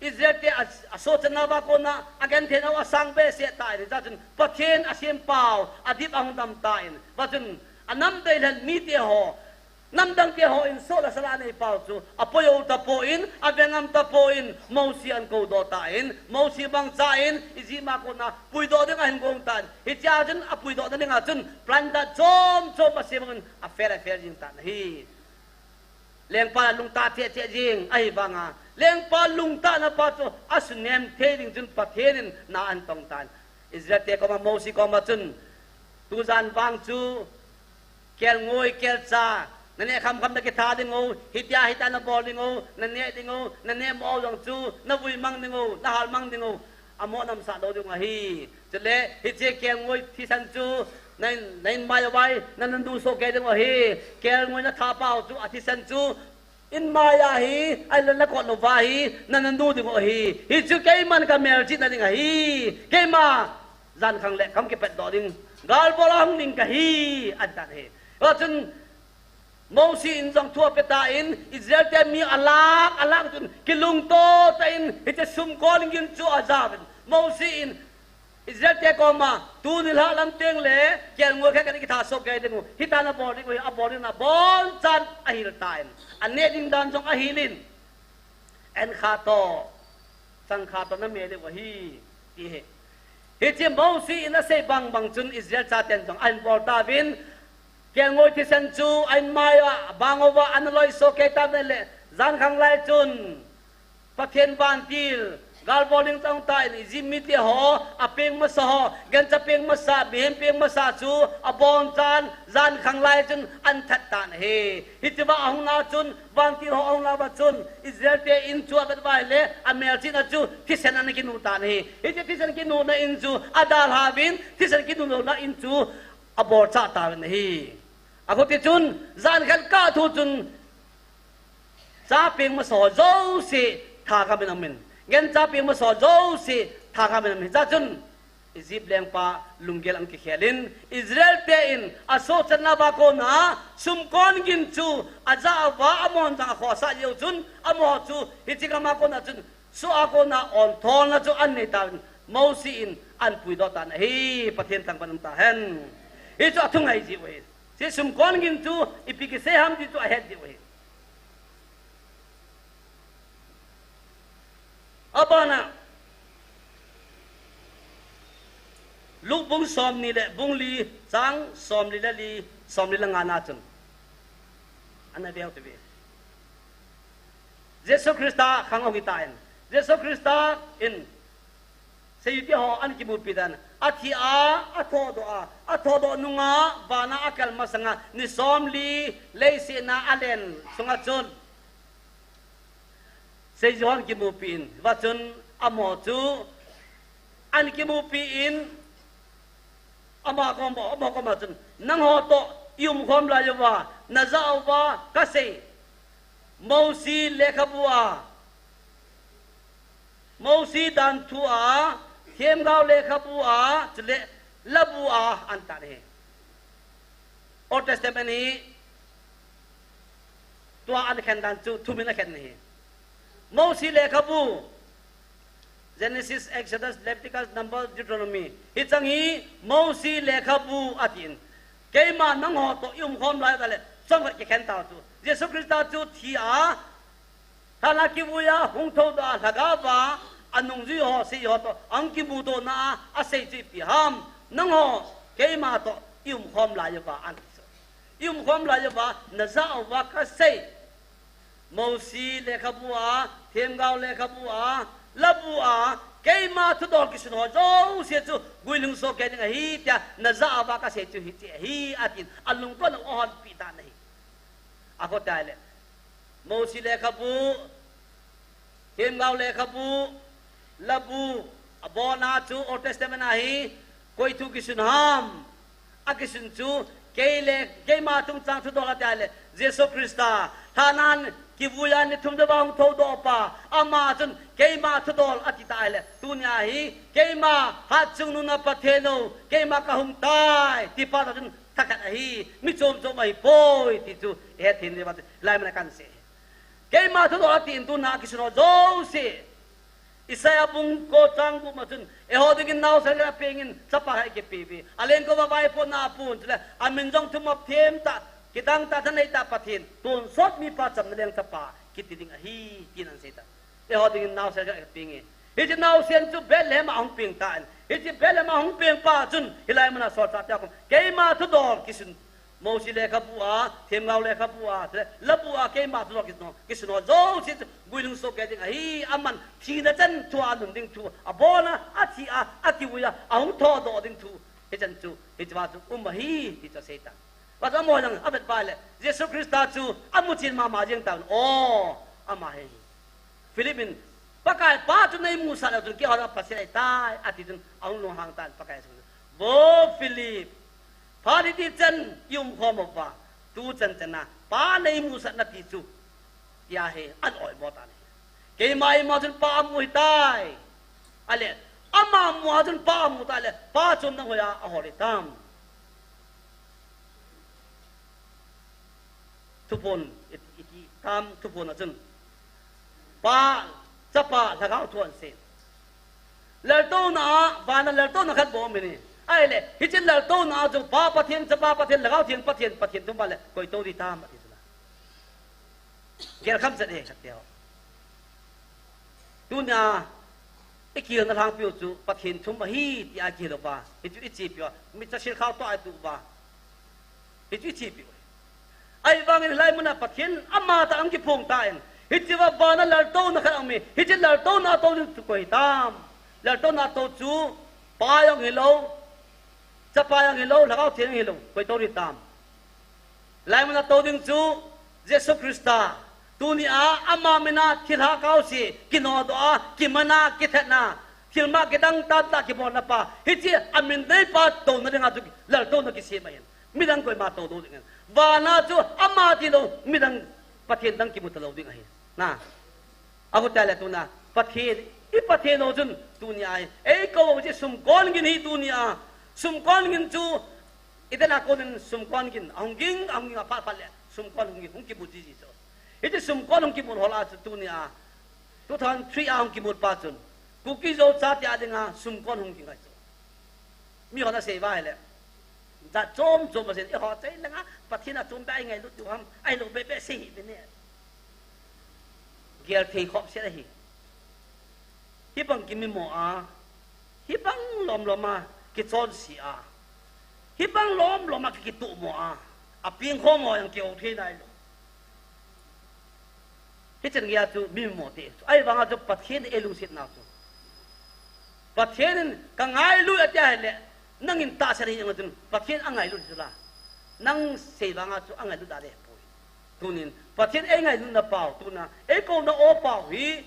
Israel te a, asohchatna uva kona agentheina u asang behseh tan, hijeh chun Pathen asempau adip ahung dam tan, hijeh chun anam deilhen mite ho, namdang te ho in soh le salah anei pau chu apoi jou tapon, avengam tapon, Mosi ahin koudoh tan, Mosi mangchan Egypt a kona puidoh ding ahin gong tan. Hichea chun apuidoh na dinga chun plan dan chom chom asem in afel afel jing tan ahi. Lengpa lungtah cheh cheh jing ahi vanga, lengpa lungtahna pa chu asunem thei ding chun Pathen in na ahin tong tan. Israel te koma, Mosi koma chun, tujan vang chu, kelngoi, kelcha, naneh khamkham nakitha ding u, hitia hitia nabol ding u, naneh ding u, naneh mo jong chu navui mang ding u, nahal mang ding u, amo namsah lou ding u ahi. Chule, hiche kelngoi thisan chu, na in, na in mai uva hi, nana nu soh kei ding u ahi. Kelngoi natha pau chu, athisan chu, in mai a hi, ahilouleh nakot louva hi, nana nu ding u ahi. Hichu keiman kamelchihna ding ahi. Keima, jankhang le kahung kipatdoh ding, galbol a hung ding kahi, ati tan ahi. Hijeh chun, Mosi in jong thu ape tan, Israel te mi alhah, alhah chun, kilungto tah in, hiche sumkon gin chu ajauvin. Mosi in, Israel te koma, tuni lhah lam teng le, kelngoi khat khat kitha soh kei ding u, hitia nabol ding u, abol ding, abonchan ahil tan. Aneh ding dan jong ahil in, enkha toh, changkha toh namel diu ahi, ti ahi. Hiche Mosi in asei bang bang chun Israel chaten jong ahin bol tauvin, kelngoi thisan chu a in mai a, bang uva ana loi soh kei tan ahile, jankhang lai chun, Pathen vantil, galbol ding chang tan, Egypt mite ho, apeng masa ho, gancha peng masa, mihem peng masa chu, abonchan, jankhang lai chun, ahin that tan ahi. Hichea ahung na chun, vantil ho ahung na uva chun, Israel te in chu avet uva ahile, amelchihna chu, thisan ana kinu tan ahi. Hiche thisan kinuna in chu, adalhauvin, thisan kinu louna in chu, abolchah tauvin ahi. Akhuti chun, jan khat kah thu chun, cha peng masa ho jouse thagam in aum in. Gancha peng masa ho jouse thagam in aum in. Hijeh chun, Egypt lengpa lunggel ahin kikhel in, Israel te in asohchatna uva kona, sumkon gin chu ajah uva, amahon jong akhohsah jeh u chun, amaho chu, hiche gam a kona chun, soh a kona ontholna chu ahin nei tauvin, Mosi in ahin puidoh tan ahi, Pathen thangvah in um tahen. Hichu athungai jeh u ahi. Hiche sumkon gin chu ipi kisei ham ti chu ahet jeh u ahi. Abana, Luke bung somni le bung li, chang somli le li, somli le nga na chun, ana veu te ve. Jesu Christa khang ahung hi tan. Jesu Christa in seijui te ho ahin kimupi tan. Athi a, athodoh a, athodoh nunga, vana akal masanga, ni somli, leiset a alen sunga chun, seijui ho ahin kimupi in, hijeh chun, amaho chu, ahin kimupi in, ama kom, ama koma chun, nangho toh, i umkhom lai uva, najah uva, kasei, Mosi lekhabu a, Mosi danthu a, themgao lekhabu a, chule labu a, ahin tan ahi. Old Testament hi, tua ahin khen dan chu, thum in akhen ahi. Mosi lekhabu, Genesis, Exodus, Leviticus, Numbers, Deuteronomy. Hicheng hi Mosi lekhabu atin. Keima nangho toh i umkhom lai tah le, chomkhat kikhen tau chu. Jesu Christa chu thi a, thanna kivui a, hung thoudoh a, lhagaova, anungjui ho, sei ho toh, ahung kimuto na a, asei chu ipi ham. Nangho, keima toh, i umkhom lai uva, ati chu. I umkhom lai uva, najah uva kasei. Mosi lekhabu a, themgao lekhabu a, labu a, keima thudol kisun ho jouse chu guilhung soh kei ding ahi, tia najah uva kasei chu hiche ahi, atin, alungkon a ahonpi tan ahi. Akhoh tai le. Mosi lekhabu, themgao lekhabu, labu, abona chu Old Testament a hi, koi thu kisun ham, akisun chu, kei le, keima chungchang thudol ati le, Jesu Christa, thanna kivui a ni thum jouva hung thoudoh pa, ama chun, keima thudol ati tah le, tunia hi, keima hatchungnung a Pathen o, keima kahung tai, ti pa toh chun, thakhat ahi, mi chom chom ahipoi, ti chu, ihet thei diu ahi, hilai mun a kahin sei. Keima thudol atin tuna kisun ho jouse. Isaiah bung ko chang gup ma chun, eiho dingin naosen khat apengin, chapa khat eikipeh uve. Alengkoi uva vaiphotna apun, chule, amin jong thumop them tah, kidang tah, thanei tah Pathen, tonsot mipa chamna leng chapa, kiti ding ahi, tin ahin sei tai. Eiho dingin naosen khat eipenge. Hiche naosen chu Bethlehem a ahung peng tan. Hiche Bethlehem a ahung peng pa chun, hilai mun a solchah te a kon. Keima thudol kisun. Mosi lekhabu a, themgao lekhabu a, labu a keima thudol kisun ho. Kisun ho jouse chu guilhung soh kei ding ahi, aman thina chan thu a anun ding thu. Abona, athi a, akivui a, ahung thoudoh ding thu. Hichan chu, hiche va chu um ahi, ti chu asei tai. Pastor Mohyang avet pai le, Jesu Christa chu amuchen mama jeng tan. O, ama hi. Philip in, Pakai, Pa chu neimusah le chun keiho Pathen ahitai, ati chun, ahung lunghang tan Pakai chu. Vo Philip, phat hiti chan i umkhom uva, tuchan chan a, Pa neimusah nati chu, tia hi, ahin oimo tan ahi. Keima ima chun Pa amu ahitai. Ale, ama mu a chun Pa amu tah le, Pa chom nang hoiya ahol hitam. Thuphon, i, i, i, tam thuphon a chun. Pa, Chapa, Lhagao thu ahin sei. Laltouna a, vana laltouna khat bou aum in ahi. Ahile, hiche laltouna a chu Pa Pathen, Chapa Pathen, Lhagao Theng Pathen, Pathen thum va le, koi tou ding hitam ati chu la. Gel kham chet e, khat teu. Tunia, i kihilna lhangpi u chu Pathen thum ahi tia kihil uva. Hichu i chepi uva. Micha silkhao toh a i tuh uva. Hichu i chepi uva. Ahivangin hilai mun a Pathen amatah ahung kiphong tan. Hiche va vana laltouna khat aum e. Hiche laltouna a tou ding chu koi hitam. Laltouna a tou chu Pa jong hilou. Chapa jong hilou. Lhagao Theng jong hilou. Koi tou ding hitam. Hilai mun a tou ding chu Jesu Christa. Tunia ama min a thilha kaose, kinodoh a, kimana, kithetna, thilmang kidang tah tah kibolna pa. Hiche amin neipa touna dinga chu laltouna kisem ahin. Midang koima tou lou ding ahin. Vana chu ama tilou, midang Pathen dang kimu talou ding ahi. Na. Akhoh tai le tuna, Pathen, i Pathen u chun tunia, eikou u chu sumkon gin hi tunia. Sumkon gin chu, i dena konin sumkon gin, ahung ging, ahung ging aphat phat le, sumkon hung ging, hung kimu jiji chu. Hiche sumkon hung kimu ho lah a chu tunia, two thousand three a hung kimu pa chun, Kuki Zo chate a dinga sumkon hung ging ahi chu. Mihon asei uva ahile. Jat chom chom aseina, eiho chai langa, Pathen a chom beh a ingailut diu ham, ahilou beh beh sei hih uvin e. Gel thei khop set ahi. Hibang kimimo a, hibang lom lom a, kichonse a, hibang lom lom a, ki, kituhmo a, apeng khom ho jong kihou thei nailou. Hichan geiya chu mi mimo te chu. Ahivanga chu Pathen in eilungset nau chu. Pathen in ka ngailut ati ahile, nangin tahsan hih jeng chun, Pathen angailut hi chu la. Nang sei vanga chu angailut da le poi. Tunin, Pathen eingailutna pau, tuna, eikouna o pau hi,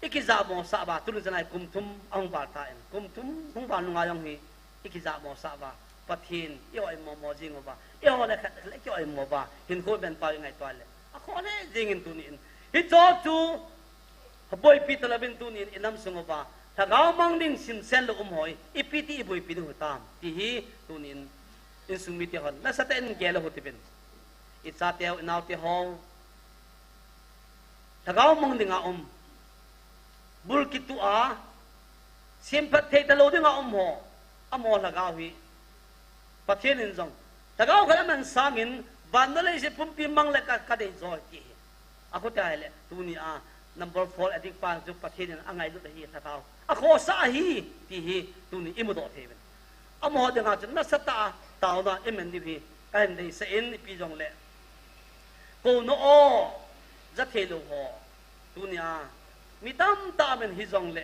I kijahmo sah uva, tuni chanai kum thum ahung val tan, kum thum hung val nunga jong hi, i kijahmo sah uva, Pathen, i oimo mo jing uva, eiho le khat le i oimo uva, hinkho ben pau i ngaito le, akhoh le jingin tunin, hicho chu, boipi talouvin tunin, i nam sung uva, lhagao mang ding simsen lou um ho, ipi ti i boipi ding u hitam, ti hi, tunin, insung mite hon, nasatah in gel u hitin, i chateu, i naoteu, Lhagao mang dinga um. bul kitu a, semphat thei talou dinga um ho, amaho lhagao hi Pathen in jong lhagao khat aman sangin, van le leiset pumpi mang le ka, kadei jo ti hi. Akhote ahile, tuni a number four addict pa chu Pathen in angailut ahi, lhagao akhohsah ahi ti hi tuni imudoh thei uvin. Amaho dinga chu nasatah a taona iman diu hi kahin deisah in, ipi jongle kouna o ja theilou ho, tuni a mi tamtah amin hijongle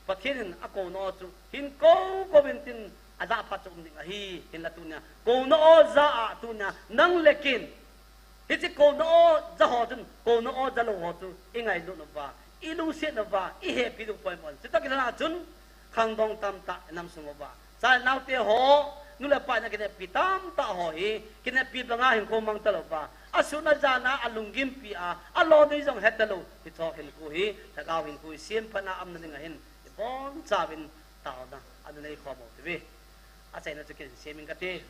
Pathen in akouna o chu hin kou kou in tin, ajah phat chu um ding ahi. Hinla tuni a kouna o ja a, tuni a nang le ken hiche kouna o ja ho chun kouna o jalou ho chu ingailut uva, ilungset uva, ihepi diu poimo in. Chutoh kilhona chun khangdong tamtah inam sung uva, chanaote ho, nu le pa in akinepi tamtah ho hi kinepi banga hinkho mang talouva, asun ajan a alunggimpi a, aloni jong hetalou hiche hinkho hi, lhagao hinkho hi semphatna umna dinga hin ibonchauvin taona ana neikhom u hite. Achaina chu ken sem inge kati.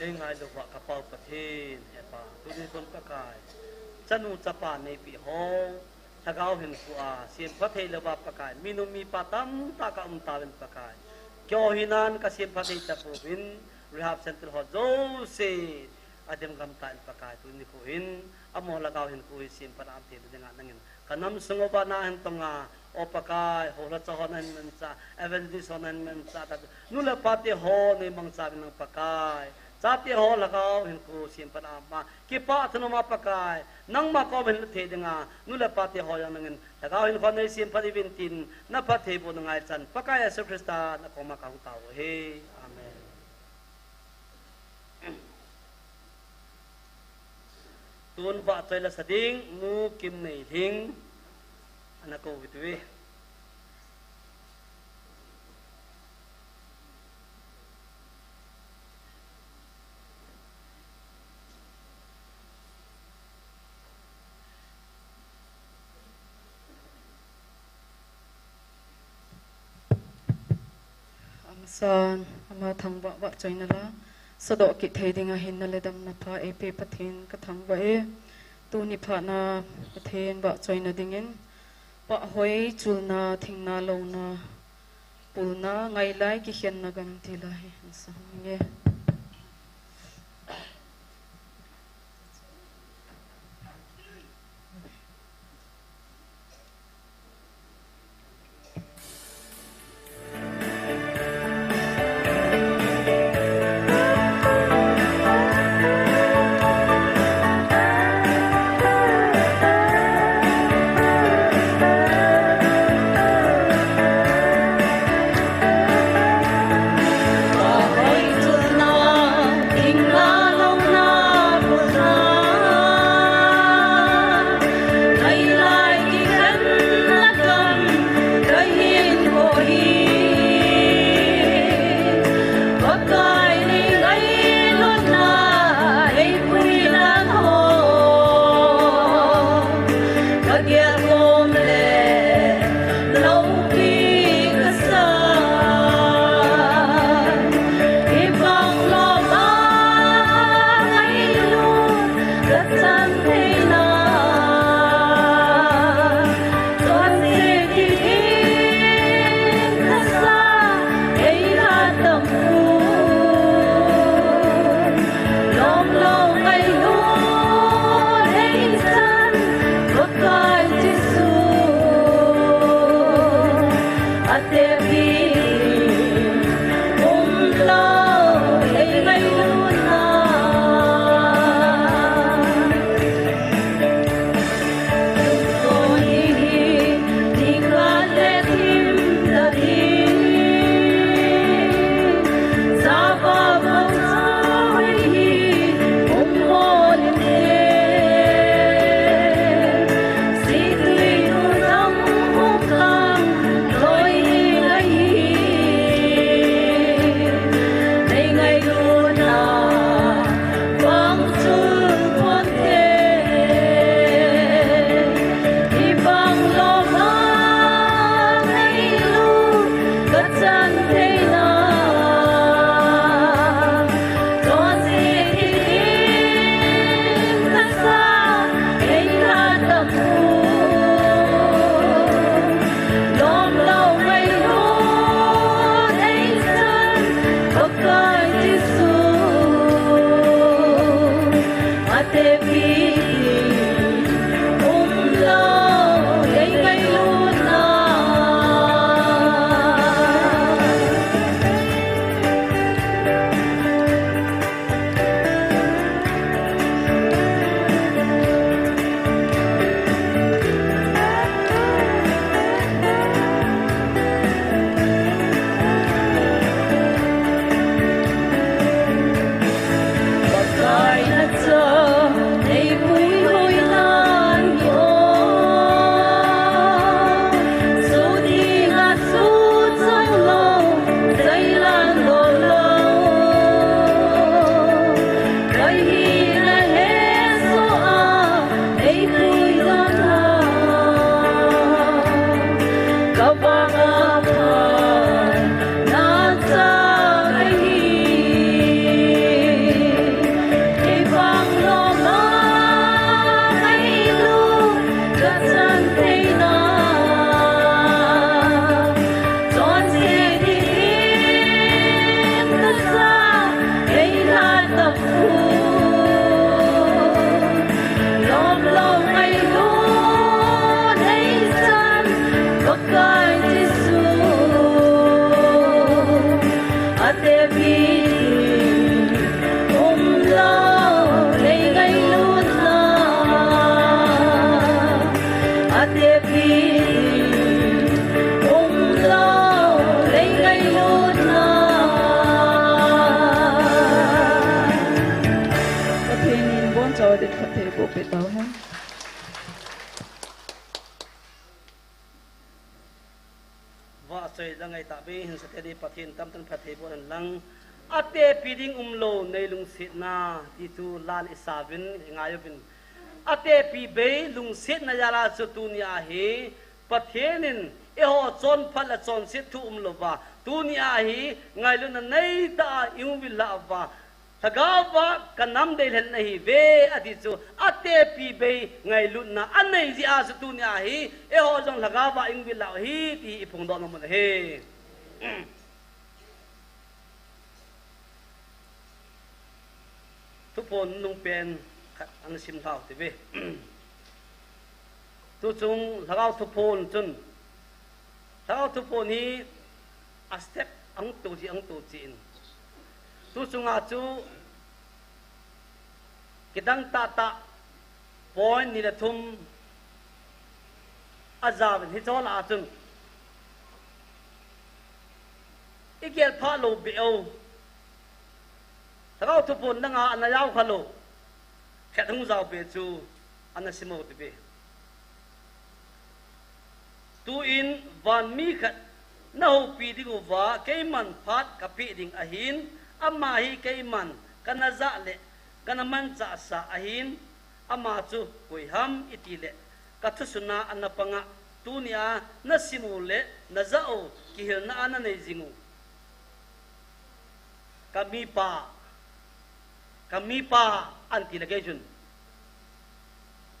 Ei ngailu uva ka Pau Pathen, Hepa, tuni khun Pakai, chanu chapa neipi ho, Lhagao hinkho a, semphat thei louva Pakai, minu mipa tamtah ka um tauvin Pakai. Keiho hinan ka semphat thei tapouvin, rehab center ho jouse, adem gam tan Pakai, tuni khun, amaho Lhagao hinkho hi semphat a um thei dinga nangin. Ka nam sung uva nahin tonga, O Pakai, houlacha ho nahin mangcha, evangelist ho nahin mangcha, ta, nu le pa te ho nei mangcha uvin lang Pakai. Chate ho Lhagao hinkho semphat a um a, kipah thanom a Pakai. Nangma koma hin lut thei dinga, nu le pa te ho jong nangin, Lhagao hinkho nei semphat uvin tin, na phattheibohna ngaichan, Pakai Jesu Christa na koma kahung tao uve. Amen. Tun vahchoi la sa ding, Nu Kimneilhing, ana kou uve. Amasan, ama thangvah vahchoina la, sadoh kit thei dinga hinna le damna pha eipe Pathen ka thangvah e. Tuni phat na Pathen vahchoina dingin, pahhoi chulna, thingna, louna, pulna, ngailai, kikhenna gam ti la hi, an sa hong nge. Pakai Jesu, atepi ding umlou, nei ngailutna. Atepi ding umlou, nei ngailutna. Pathen in abonchauvin phattheiboh peh tauhen. Vahchoi la ngai tahbeh hin, sateni Pathen tamtah in phattheiboh hen lang. Atepi ding umlou, nei lungsetna, ti chu la in isauvin, ingai uvin. Atepi bei lungsetna jal a chu tunia hi, Pathen in eiho chonphat le chonset thu umlouva, tunia hi ngailutna neitah a i-um uvin lang uva, Lhagaova kanam deilhen nahiuve, ati chu, atepi bei ngailutna anei jeh a chu tunia hi, eiho jong Lhagaova i-um uvin lang uhi, ti iphongdoh nom u ahi. Thuphon nungpen khat ana sim lhau hite. Tuchung Lhagao Thuphon chun, Lhagao Thuphon hi a step ahung to jeh, ahung to jeh in. Tuchunga chu kidang tahtah point ni le thum ajaovin, hiche lah a chun igel phah lou beh u. Lhagao Thuphon danga ana jao khalou khat hung jao beh chu ana sim u hite. Tuin vanmi khat nahoupi dinguva keiman phat kapeh ding ahin, ama hi keiman kana jah le kana manchahsa ahin, ama chu koiham itile, kathusuna ana panga, tunia nasim u le najah u kihilna a nanei jing u. Kamipa, kamipa, anti le kei chun,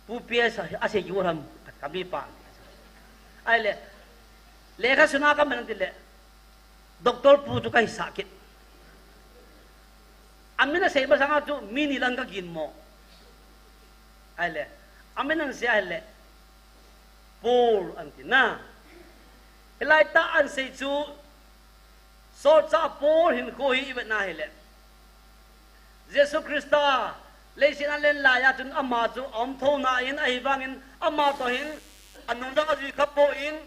Pu P S a, asei kiu ham, kamipa, anti. Ahile, lekha suna kaman tile, Doctor pu chu kahisah kit. Amin asei masanga chu mi ni lang kaginmo. Ahile, amin ahin sei ahile, Paul anti na. Hilai tah ahin sei chu, Solchah Paul hinkho hi ivet na hile, Jesu Christa leiset a alen laiya chun ama chu aum thou nan, ahivangin ama toh hin anungjang ajui khapon,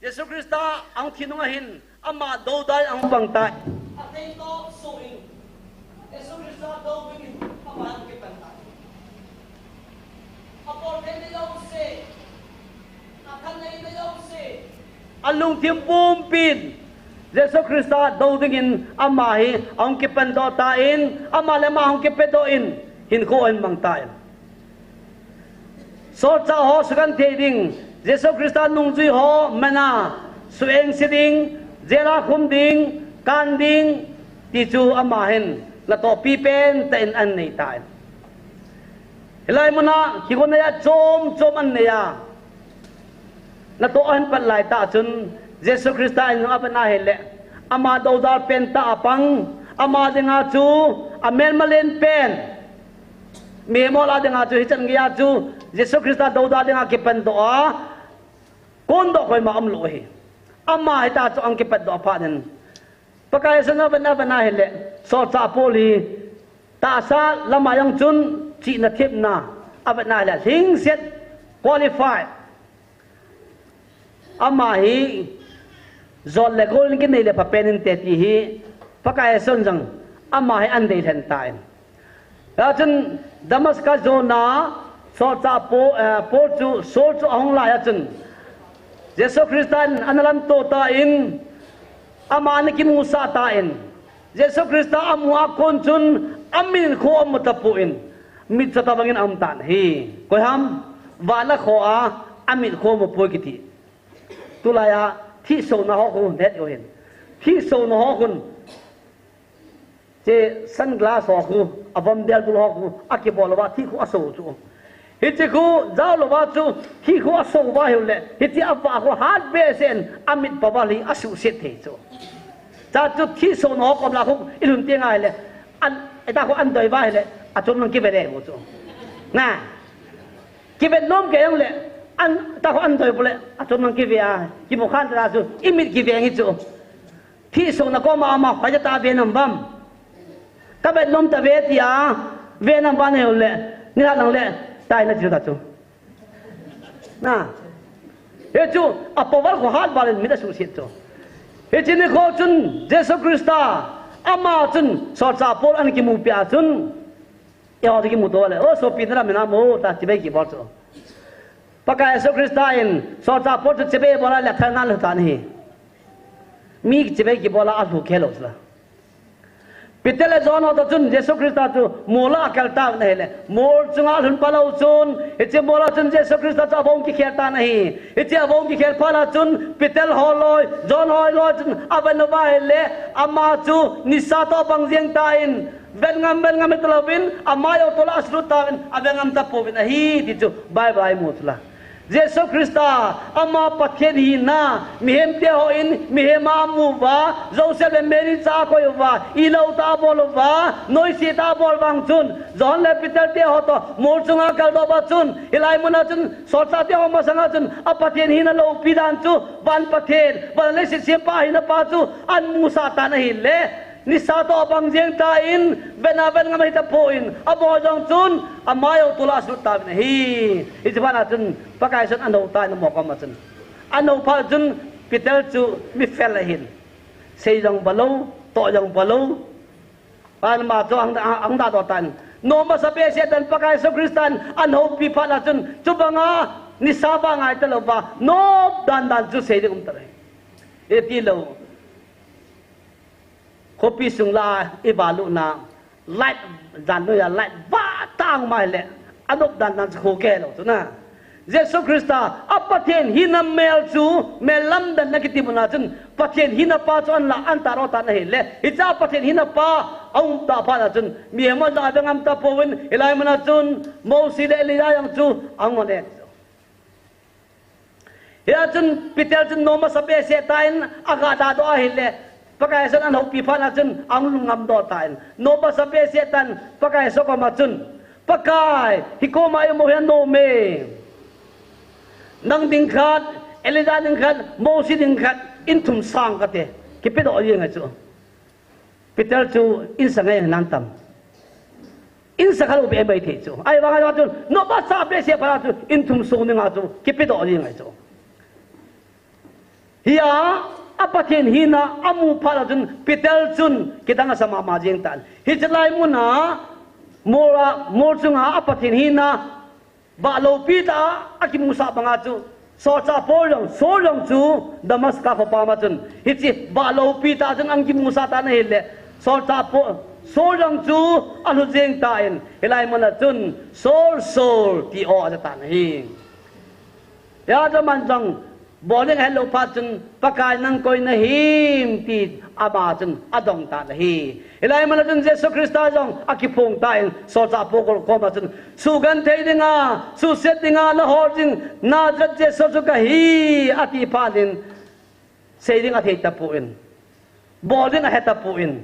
Jesu Christa ahung thi nunga hin ama doudal ahung pang tai. Athei toh suh in Jesu Christa dou dingin ama ahung kipan tai. Apolthei na jouse, akhanei na jouse, alungthim pumpin Jesu Christa dou dingin ama hi ahung kipandoh tan, ama le ama ahung kipedoh in hinkho ahin mang tan. Solchah ho sugenthei ding, Jesu Christa nungjui ho mana suengse ding, jail a khum ding, kan ding, ti chu ama hin natoh pipen tah in ahin nei tan. Hilai muna kigon neiya chom chom ahin neiya, natoh ahin pat laitah chun Jesu Christa in jong avet na hile, ama doudal pentah a pang, ama dinga chu amelma lenpen, mihem ho lah a dinga chu hichan geiya chu Jesu Christa doudal dinga kipandoh a, kondoh koima umlou ahi. Ama hitah chu ahung kipandoh phat in, Pakai Jesun avet na, avet na hile, Solchah Paul hi tahsa lama jong chun chihna thepna avet na hile, lhingset, qualify. Ama hi jol le gol in kinei le phapen inte ti hi Pakai Jesun jong ama hi ahin deilhen tan. Hia chun Damascus jona Solchah Paul, eh, Paul chu, Saul chu ahung laiya chun Jesu Christa in ana lamto tan, ama ana kimusah tan, Jesu Christa amu a kon chun amit kho amu tapon, mit chu tobangin aum tan ahi. Koiham? Van a kho a amit kho amu poi kiti. Tulaiya thihsouna ho khu het u hin. Thihsouna ho khun, che sunglass ho khu, avom del bul ho khu akibol uva thih khu aso chu. Hiche khu jao louva chu thih khu aso uva ahile, hiche avah khu hat behseh in amit power hi asuhset thei chu. Chua chu thihsouna ho kom lah khu ilhun teng ahile, an, ita khu an doi uva ahile, achom lang kive le u chu. Na. Kivet nom kei jongle, An, ta kho an doi pule, a chom nang kive a, kimu khan ta chu, i mit kive ngi chu. Thi so na koma ama, pa ja ta ve nam bam. Ka bet nom ta ve ti a, ve nam ba ne le, ni la nang le, tai na chu ta chu. Na. He chu, a power kho hat ba le, mi ta su sit chu. He chi ni kho chun, Jesu Christa, ama chun, solchah Paul an kimu pi a chun. Eiho kimu to le, o sopi na lam na mo, ta chi be kibol chu. Pakai Jesu Christa in, solchah Paul chu chibai bola le thal na lu tan hi. Mi chibai kibola a lu khe lo sila. Peter le John ho to chun Jesu Christa chu mola a kal ta na hi le. Mol chunga lhun pa lo chun, hiche mola chun Jesu Christa chu a vong kikhel ta na hi. Hiche a vong kikhel pa la chun, Peter ho loi, John ho loi chun, a van va hi le, ama chu nisa to bang jeng ta in, Ven ngam, ven ngam hita louvin, ama jou tola a sulut tauvin, a ven ngam tapouvin ahi, ti chu Bible a i mu chu la. Jesu Christa, ama Pathen hina, mihem te hon, mihem a mu uva, Joseph le Mary cha a koi uva, ilou tah a bol uva, noise tah a bol vang chun, John le Peter te ho to, mol chunga kaldoh pa chun, hilai muna chun, solchah te ho masanga chun, a Pathen hina loupi dan chu, van Pathen, van leiset sempa hina pa chu, ahin musah tan ahi le, Nisa to abang jeng tan, ven a ven ngam hita pon, abol jong chun, ama jou tola asulut tauvin ahi. Hiche phat a chun, Pakai Jesun anou tan, anom koma chun. Anou phat chun, Peter chu mi fel ahin. Sei jong bol lou, toh jong bol lou. Ama chu ahung, ahung dahdoh tan. Nom masa behseh tan Pakai Jesu Christan ahoupi phat a chun, chubanga nisa vang ngai talouva, nop dandan chu sei ding um talou. Iti lou. Khopi sung la i valut na, light jan noiya light vatah a um ahile, anop dandan chu kho kei lou chu na. Jesu Christa a Pathen hina mel chu, mel lamdanna kiti muna chun, Pathen hina pa chu ahin la, ahin tahdoh tan ahile, hiche a Pathen hina pa aum tah phat a chun, mihem ho jong ave ngam tapouvin, hilai muna chun, Mosi le Elijah jong chu, ahung gon e. Hia chun Peter chun nom masa behseh tan, aga dahdoh ahile, Pakai Jesun ahoupi phat a chun, ahung lungngam doh tan. Nom masa behseh tan, Pakai Jesu koma chun, Pakai, hikoma imu hi anom e. Nang ding khat, Elijah ding khat, Mosi ding khat, in thum sang kate, kipedoh jeng ahi chu. Peter chu in sa ngai nan tam. In sa kha lou be mai thei chu. Ahivang a chun, nom masa behseh phat a chu, in thum sung dinga chu, kipedoh jeng ahi chu. Hia, a Pathen hina amu phat a chun, Peter chun, kidang asa mama jeng tan. Hiche lai muna, mol a, mol chunga a Pathen hina, Vah loupi tah a kimusah banga chu, solchah Paul jong, Saul jong chu Damascus khopa ma chun, hiche vah loupi tah a chun ahung kimusah tan ahile, solchah Paul, Saul jong chu alut jeng tan, hilai muna chun, Saul, Saul, ti o aja tan ahi. Hia chu aman jong, Bol ding ahet lou phat chun, Pakai nang koi nahim, ti ama chun adong tan ahi. Hilai muna chun Jesu Christa jong akiphong tan, solchah Paul koma chun, sugenthei dinga, suhset dinga, nahol ding, Nazareth Jesu chu kahi, ati phat in, sei ding athei tapon, bol ding ahe tapon.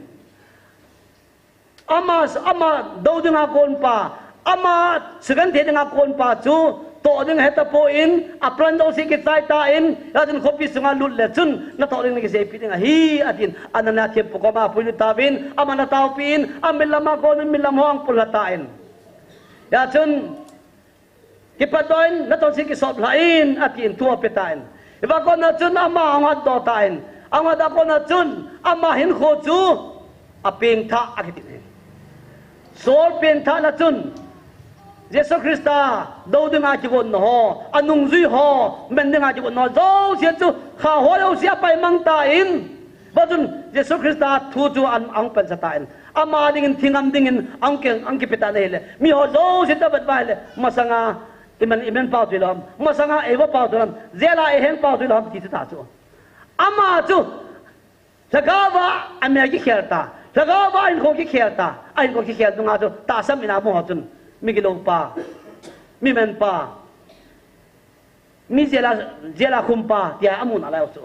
Ama, ama dou dinga konpa, ama sugenthei dinga konpa chu, toh ding ahe tapon, a plan jouse kichai tan, hia chun khopi sunga lut le chun, natoh ding nakiseipi ding ahi, atin, Anania thempu koma apuilut tauvin, aman ataopin, amitlam a konin mitlam ho ahung pullha tan. Hia chun, Kipat doh in, natoh jouse kisop lhah in, atin thu ape tan. Hiva kona chun ama ahung hatdoh tan. Ahung hatdoh kona chun, ama hinkho chu apengthah akiti in. Saul pengthahna chun, Jesu Christa dou dinga kigotna ho, anungjui ho, men dinga kigotna ho, jouse chu kha ho jouse apaimang tan. Hia chun Jesu Christa thu chu ahung, ahung pansa tan. Ama dingin, thingam dingin, ahung keng, ahung kipe tan ahile. Miho jouse tavet uva ahile. Masanga, iman, iman pao tui lou ham. Masanga, eiva pao tui lou ham. Jail a eiheng pao tui lou ham, ti chu ta chu. Ama chu. Lhagao va, amel kikhel ta. Lhagao va, ahinkho kikhel ta. Ahinkho kikhel dunga chu. Tahsa mina mu ho chun. Mi gilou pa. Mi men pa. Mi jail a, jail a khum pa, tia amu nalai u chu.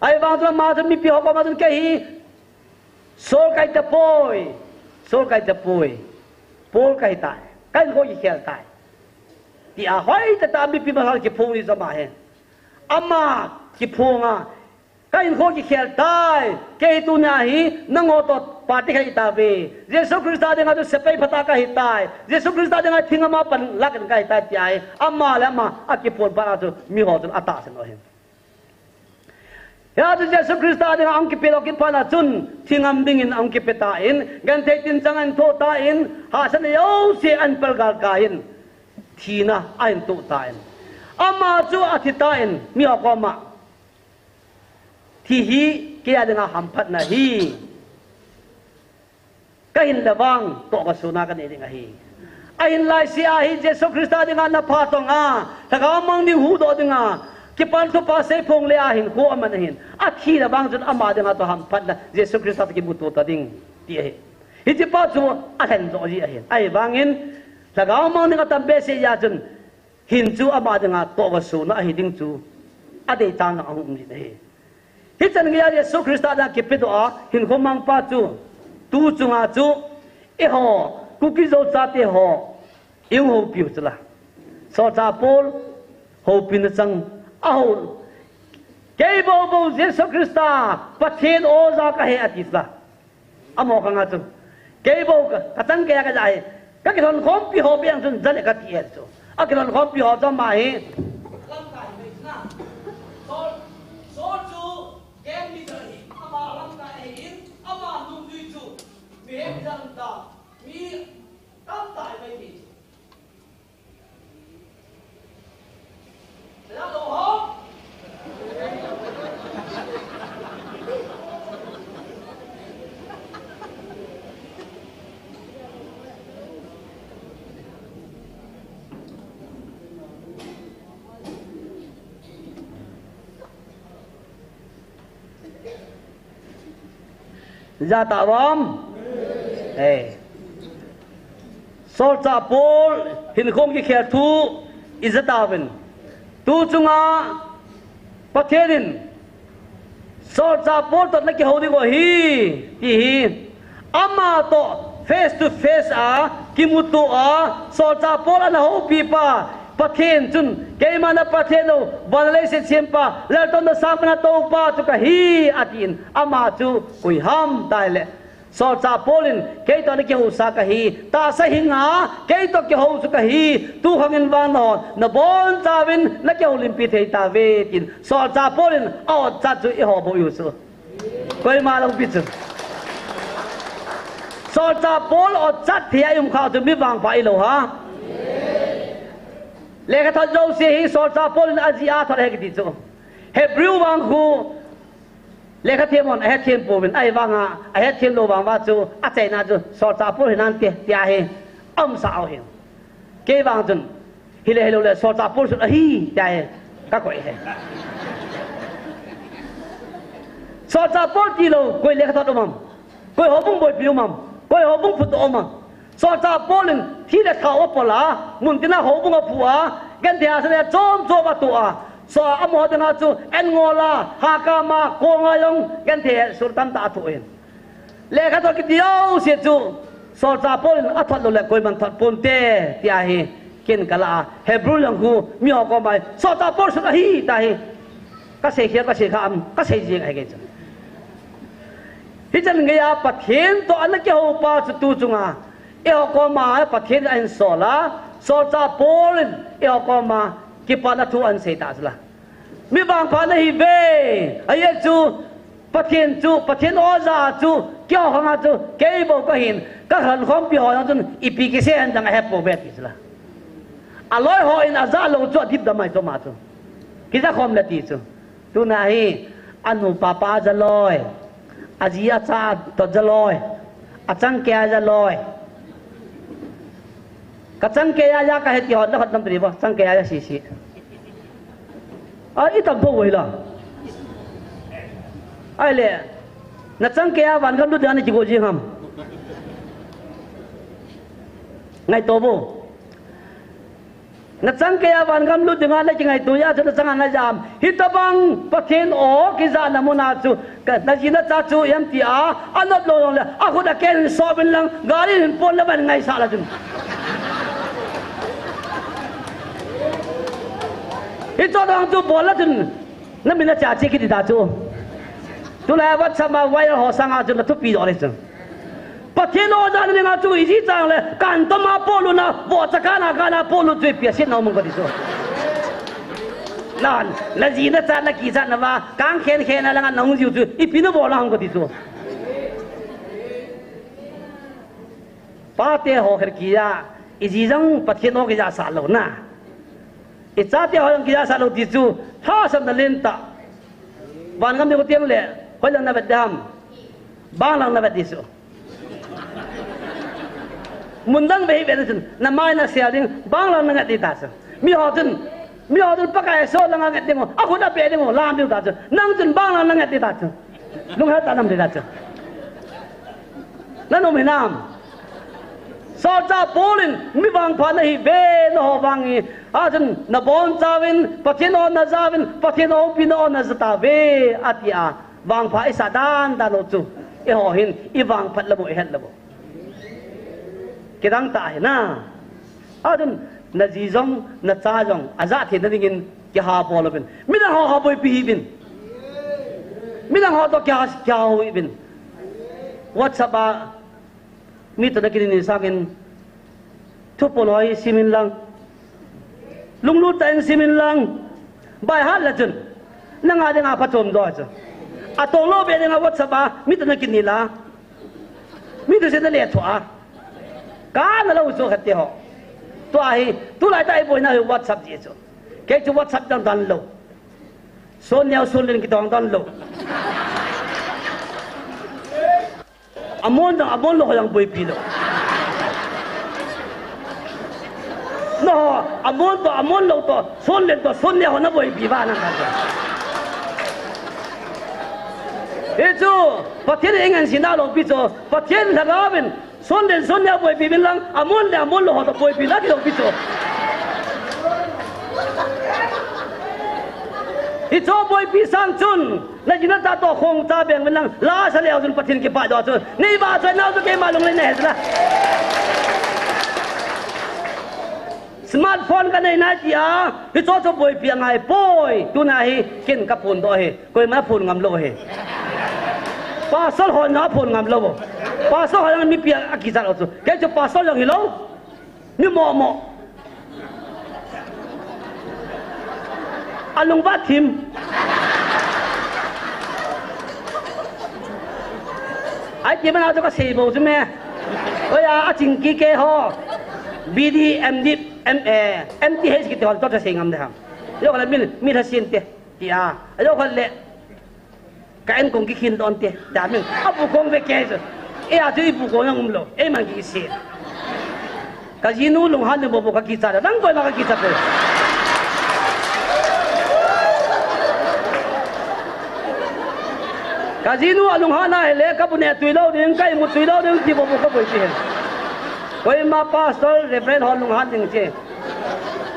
Ahivang chun ama chun mipi ho koma chun kei hi, Saul kahi tapoi, Saul kahi tapoi, Paul kahi tai, kahinkho kikhel tai. Tia hoitah tah a mipi masang kiphong ni chu ama hi. Ama kiphong a, ka hinkho kikhel tai, kei tunia hi nangho toh party khat ihitai ve. Jesu Christa dinga chu sepai phatah kahitai. Jesu Christa dinga thing ama panlah kahitai tia hi. Ama le ama akiphong phat a chu miho chun atahsan u ahi. Hia chu Jesu Christa dinga ahung kipedoh kit phat a chun, thingam dingin ahung kipe tan, genthei tinchang ahin thoh tan, hahsatna jouse ahin palgal kaiyin, thina ahin toh tan. Ama chu athi tan, miho koma, thi hi kei a dinga hamphatna ahi. Kahin le vang tohgon suna kanei ding ahi. Ahinla hiche a hi Jesu Christa dinga na phatong a, Lhagao mang ding huhdoh dinga, kipana thupha seiphong le a hinkho aman ahin. Athi le vang chun ama dinga toh hamphatna Jesu Christa toh kimuto ta ding ti ahi. Hiche pa chu alhen jo ji ahin. Ahivangin Lhagao mang ding atam behseh jeh a chun, hin chu ama dinga tohgon suna ahi ding chu adei tang jong ahung um jin ahi. Hichan geiya Jesu Christa dinga kipedoh a hinkho mang pa chu, tu chunga chu, eiho Kuki Zo chate ho, eihung houpi u chula. Solchah Paul houpina chang, ahou, kei bou bou Jesu Christa Pathen oja kahi ati chula. Amaho khanga chu, kei bou ka, kachang keiya kaja hi, kakilhonkhompi ho beh jong chun ja le kati e chu. Akilhonkhompi ho chu ama hi, lamkai mai chu na. Saul, Saul chu gang leader ahi, ama lamkai ahin, ama nungjui chu mihem ijat um tam, mi tamtah mai ahi chu. Jatah uvam? Ei. Solchah Paul hinkho kikhel thu ija tauvin. Tu chunga Pathen in Solchah Paul toh nakihou diu ahi, ti hi. Ama toh face to face a, kimuto a, Solchah Paul ana houpi pa, Pathen chun, keima na Pathen u, van leiset sempa, laltouna sangpen a toupa chu kahi, atin, ama chu koi ham tile. Solchah Paul in, kei toh nakihousa kahi, tahsa hinga, kei toh kihou chu kahi, tukhang in vang nahon, nabonchauvin, nakihoulimpi thei tauve, tin, Solchah Paul in, a-otchat chu eiho bou ihiu chu. Koima lou pi chu. Solchah Paul otchat thei a i um khah chu mi vangpha ilou ham. Lekhathot jouse hi Solchah Paul in ajih a thot ahi kiti chu. Hebrew vang khu lekhathem hon ahethem pouvin ahivanga ahethem lou vang uva chu achaina chu Solchah Paul hinante tia hi aumsah u ahi. Kei vang chun, hile hilou le, Solchah Paul sut ahi, tia hi, kakoi ahi. Solchah Paul tilou, koi lekhathot um am? Koi houbung boipi um am? Koi houbung phutdoh um am? Solchah Paul in, thi le tha u apol a, muntin a houbung aphu a, genthei hahsatna chom chom atoh a, so amaho dinga chu, an ngol a, hakam a, kong a jong, genthei sultan tah atoh in. Lekhathot kiti jouse chu, Solchah Paul in athot lou le koiman thot ponte, tia hi, kin kala a, Hebrew lang khu, miho koma, Solchah Paul sut ahi, tia hi, kasei khel, kasei kha am, kasei jing ahi kei chu. Hichan geiya Pathen toh ana kihou pa chu tu chunga, eiho koma Pathen in ahin sol a, Solchah Paul in eiho koma kipana thu ahin sei ta chu la. Mi vangpha nahiuve. Ajeh chu, Pathen chu, Pathen oja chu, keiho khanga chu, kei bou kahin, kalhonkhompi ho jong chun, ipi kisei ham jong ahepouve ti chu la. Aloi hon ajah lou chu, adip dam ahi chu ama chu. Kija khom le ti chu. Tuna hi, anu papa ja loi. Aji acha toh ja loi. Achangkeiya ja loi. Kachangkeiya ja kahi ti ho, nakhut nam tadi bo, changkeiya ja sisi. A, itam pou hila. Ahile, nachangkeiya van gam lut dinga nakigo jing ham? Ngaito bou. Nachangkeiya van gam lut dinga nakingaito jeh a chu nachanga najam. Hitobang Pathen o kijahna muna chu, ka, naji nacha chu ipi ham tia, anop lou jongle, akhut akel hin sop in lang, gari hin pon le van ngaisah la chun. Hicho dang chu bol a chun, na min a cha che kiti ta chu. Tulai WhatsApp a viral ho sanga chun na thupi doh le chu. Pathen o jan ning a chu iji chang le, kan tom a polu na, bo cha kan a kan a polu chu ipi a sin na um ko ti chu. Nan, na ji na cha na kichat na va, kan khen khen a langa na hung jiu chu, ipi na bol a hung ko ti chu. Pate ho kher kia, iji jang Pathen o kija sa lo na. I chate ho jong kija sa lo ti chu, lhasam na len ta. Van gam ni ko tiang le, hoi lang na vet dam. Bang lang na vet di chu. Mun dang ve hi ve na chun, na mai na sia ding, bang lang na ngat di ta chu. Mi ho chun, mi ho chun Pakai so lang a ngat ding, a khut a pe ding, lam ding ta chu. Nang chun bang lang na ngat di ta chu. Lunghel ta nam di ta chu. Na nom hinam. Solchah Paul in mi vangpha na hi ve na ho vang hi. A chun na bon chauvin, Pathen o na jauvin, Pathen o pi na o na ja ta ve, a ti a. Vangpha i sa dan dan u chu. I ho hin, i vangphat la bo, i het la bo. Kidang ta hi na. A chun, na ji jong, na cha jong, a ja thei na dingin, kiha bol uvin. Midang ho ha boipi hi uvin. Midang ho to kiha, kiha ho uvin. WhatsApp a, mi to na kini ni sangin, Thupol hoi simin lang. Lunglut tah in simin lang. Bai hat la chun. Nanga dinga phachom doh chu. A tong lou be dinga WhatsApp a, mi to na kini la. Mi to se na le thua. Ka na lou chu khat te ho. Tua hi, tulai ta i boina hi WhatsApp ji chu. Kei chu WhatsApp dang dan lou. Son neo son len kidong dan lou. Amon dang, amon lou ho jong boipi lou. No, amon to, amon lou to, son len to, son neo ho na boipi va nang ka. Hichu, Pathen in ngan sina lou pi chu, Pathen lhagao in, son len son neo boipi uvin lang, amon le amon lou ho to boipi la ti lou pi chu. Hichu boipi sang chun, Na ji na cha to khong cha beng uvin lang, la sa leu chun Pathen kipah doh chu. Nei va choi nau chu keima lung le nei he chu la. Smartphone ka nei nai ti a, hicho chu boipi angai poi. Tuna hi, ken ka phone doh hi, koima phone ngam lou hi. Pastor ho na phone ngam lou. Pastor ho na mipi a kichat lou chu. Kei chu pastor jong hi lou. Mi momo. Alung va thim. Ai ti mana chu ka sei bou chu me. Oi a, a ching ki ke ho. B D, M D, M, eh, M T H kiti ho to cha sei ngam de ham. Yo ka le mi, mi tha sin te. Ti a. Yo ka le. Ka en kong kikhin don te, ta min, a bu kong ve ke chu. E a chu i bu kong ang um lou, ei man kisi. Ka jinu lunghan ne bo bo ka kicha da, dang koi ma ka kicha pe. Ka jinu a lunghan a hele, ka bu ne tui lou ding, ka imu tui lou ding, ti bo bo ka boi ti he. Koima pastor, reverend ho lunghan ding che.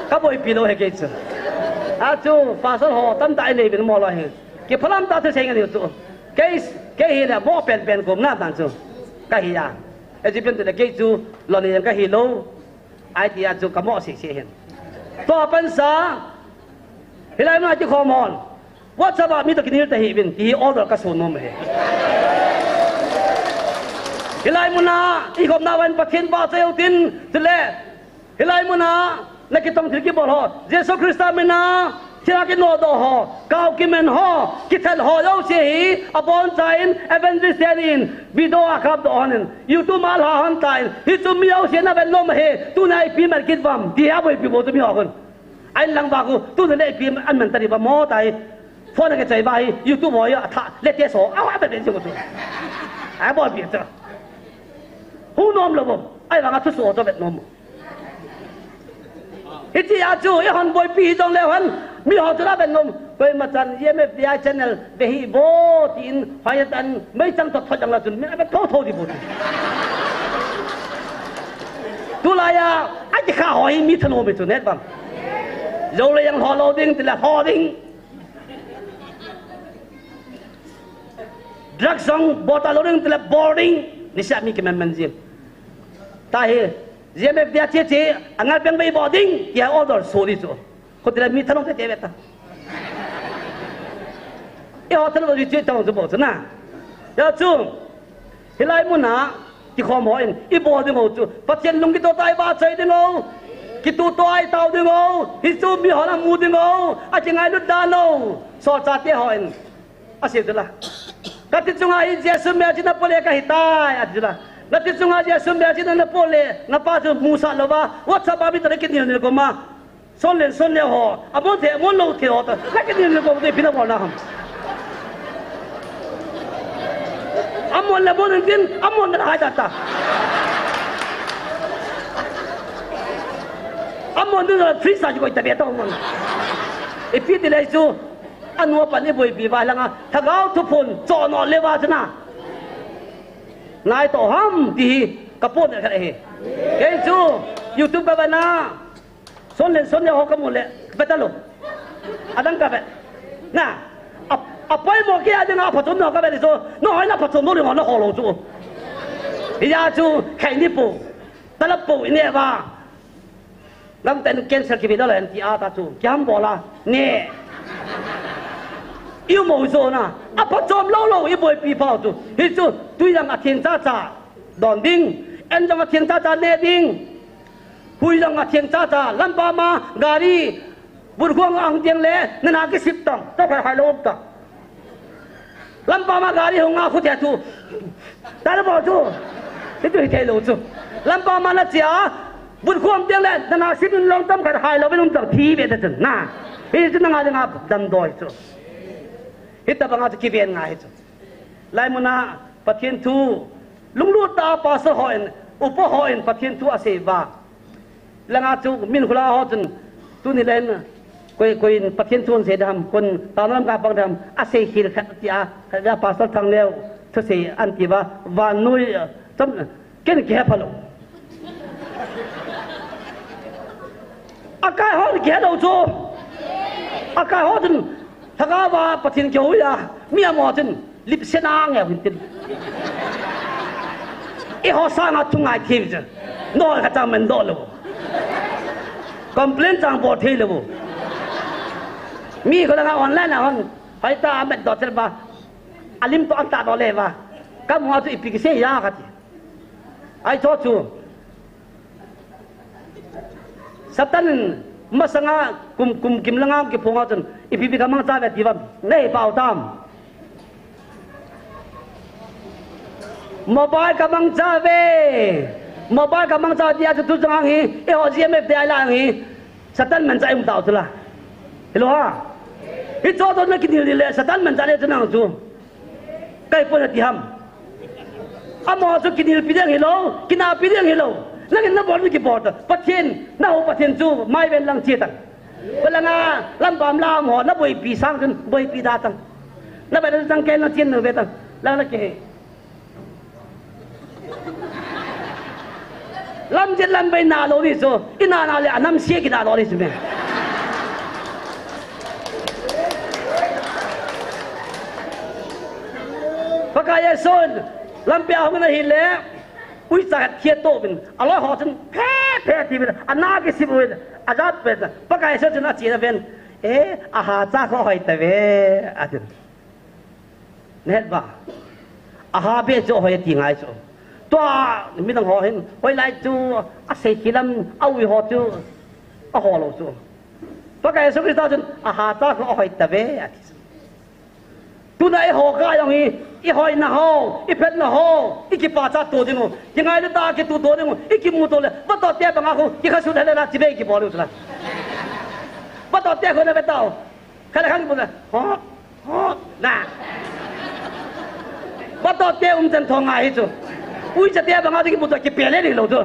Ka boipi lou he ke chu. A chu, pastor ho, tamtah i nei bin mo lou he. Kiphalam ta thusei ngen hiu chu. Kei, kei hi le mo penpen kum na tan chu. Ka hi a. Egyptian te le kei chu lon hi ka hi lou. Ai ti a chu ka mo sese hin. Tua pansa. Hilai mun a ti khom hon. WhatsApp a mi to kinil ta hi vin ti order ka sun nom he. Hilai mun a i khom na van Pathen pa cheu tin tu le. Hilai mun a, na kitong thil kibol ho. Jesu Christa min a, thil a kinodoh ho. Kau kimen ho. Kithel ho jouse hi, abon chain, evangelist in, video a kap doh hon in. YouTube a la hon tain. Hichu mi jouse na ven nom hi. Tuna ipi man kit vam. Dia boipi bou chu mi ho khun. Ai lang ba khu, tuna le ipi an man tari ba mo tai. Phone a kichai ba hi, YouTube ho hi, a tha, le te so. Aw, a be be jing chu. Ai boipi chu. Hu nom lou bou. Ai vang a thu so to vet nom. Hiti a chu, i hon boipi hi jong le hon, mi ho chu la ven nom. Koima chan, E M F D I channel, ve hi bo, tin, hoi tan, mei chang thot thot jang la chun, mi a vet tho tho di bo. Tulai a, a ti kha ho hi mi thanom hi chu net bang. Lou le yang ho lou ding, ti la ho ding. Drug song, bota lou ding, ti la bol ding. Ni sa mi kimen men jim. Ta hi, G M F D I che che, angal peng bei bo ding, tia order so di chu. Tile mi thanop tete ve ta. Eiho thanop chu tong chu bou chu na. Hijeh chun, hilai muna, kikhom hon, ibol ding u chu. Pathen lung kitoh tah a ivahchoi ding u. Kitoh tah a itao ding u. Hichu mihon amu ding u. Akingailut dan u. Solchah te hon. Asei chu la. Kati chunga hi Jesu melchihna pole kahitai, ati chu la. Nati chunga Jesu melchihna napole, napa chu musah louva, WhatsApp a mi toh le kinil nil koma. Sonlen Sonneo ho, amon thei, amon lou thei ho toh, nakinil nil koma toh ipi nabol na ham. Amon le amon in tin, amon na hai ta ta. Amon ding la free sa chu koi ta be ta amon. Ipi ti le chu. Anu apan iboipi uva langa, Lhagao thuphon chohnoh leuva chu na. Nai toh ham ti hi, kapohnat khat ahi. Kei chu, YouTube kavet na. Sonlen Sonneo ho kamu le, vet talou. Adang kavet. Na, a, apoimo kei a dinga aphachom ho kavet chu, nahoi na phachom lou ding ho naho lou chu. Hijeh chun, khaini pou, talap pou ineh uva. Gamtah in cancer kive lou le anti a ta chu. Kiham bol a. Ne. Iu mo zo na. Aphachom lou lou iboipi pau chu. Hichu tui jong atheng chacha don ding. An jong atheng chacha ne ding. Hui jong atheng chacha. Lampam a gari. Buthuang ahung teng le. Nana kisip tang. Tokhat hai lou ta. Lampam a gari hung a khu thei chu. Tale bol chu. Hichu hithei lou chu. Lampam a nache a. Buthuang teng le, nana sip in long tam khat hai lou, long tam thi ve ta chun. Na. Hichu nanga dinga damdoi chu. Hitabanga chu kiven ngai chu. Hilai muna, Pathen thu. Lunglut tah a pastor hon, upa hon, Pathen thu asei uva. Langa chu min khula ho chun, tuni len, koi, koi in Pathen thu asei ding ham, koi in taona lam kapang ding ham, asei khel khat tia, khat a Pastor Thangneo, thusei anti uva, vannoi, chom, ken kihe phalou. Akai ho kihe lou chu. Akai ho chun, Lhagao va Pathen kihou a, mi amo chun lipsena nge hin tin. Eiho sanga thu ngai thei chu. No ka chang men doh lou. Complain chang bol thei lou. Mi kho langa online a hon. Hoitah a met doh tel uva. Alim toh an tah doh le uva. Kamu a chu ipi kisei a kati. Ahi chu chu. Satan in masanga kum, kum kim langa kiphong a chun, ipi ipi kamangcha uve ti uvam, nei pau tam. Mobile kamangcha uve. Mobile kamangcha uve tia chu tu chang hi, eiho G M F te a lang hi. Satan manchah um tau chu la. Hilou ham. Hichu chu nakinel le Satan manchah le chu nang chu. Kaipon ati ham. Amaho chu kinelpi ding hilou, kinahpi ding hilou. Nangin nabol ding kibol ta. Pathen, nahou Pathen chu maiven lang che tan. Koi langa, lampam langa ho, naboipi sang chun, boipi da tan. Navet chang ken nachen nave tan. Lang naki he. Lamjet lamvei nalou ding chu, inana le anamse kinah lou ding chu me. Pakai Jesun, lampi a hung in ahile, uicha khat khia toh uvin, aloi ho chun, phe, phe ti uvin, ana kisip uvin, ajat pen, Pakai Jesu chun achen aven, e, aha cha kho hoi tave, atin. Nahet uva. Aha be chu hoi ati ngai chu. Tua midang ho hin, hoilai chu, asei kilam, aui ho chu, aho lou chu. Pakai Jesu Christa chun, aha cha kho hoi tave, ati. Tuna eiho kah jong hi, ihoina ho, iphatna ho, ikipacha to ding u, kingailu tah a kitoh to ding u, ikimu to le, vatoh te banga khu, kikhasut le la, chibai kibol u chu la. Vatoh te khu nave tau. Khat le khat kimu na. Ho, ho, na. Vatoh te umchan thong ngai hi chu. Uicha te banga chu kimu to kipe le ding lou chu.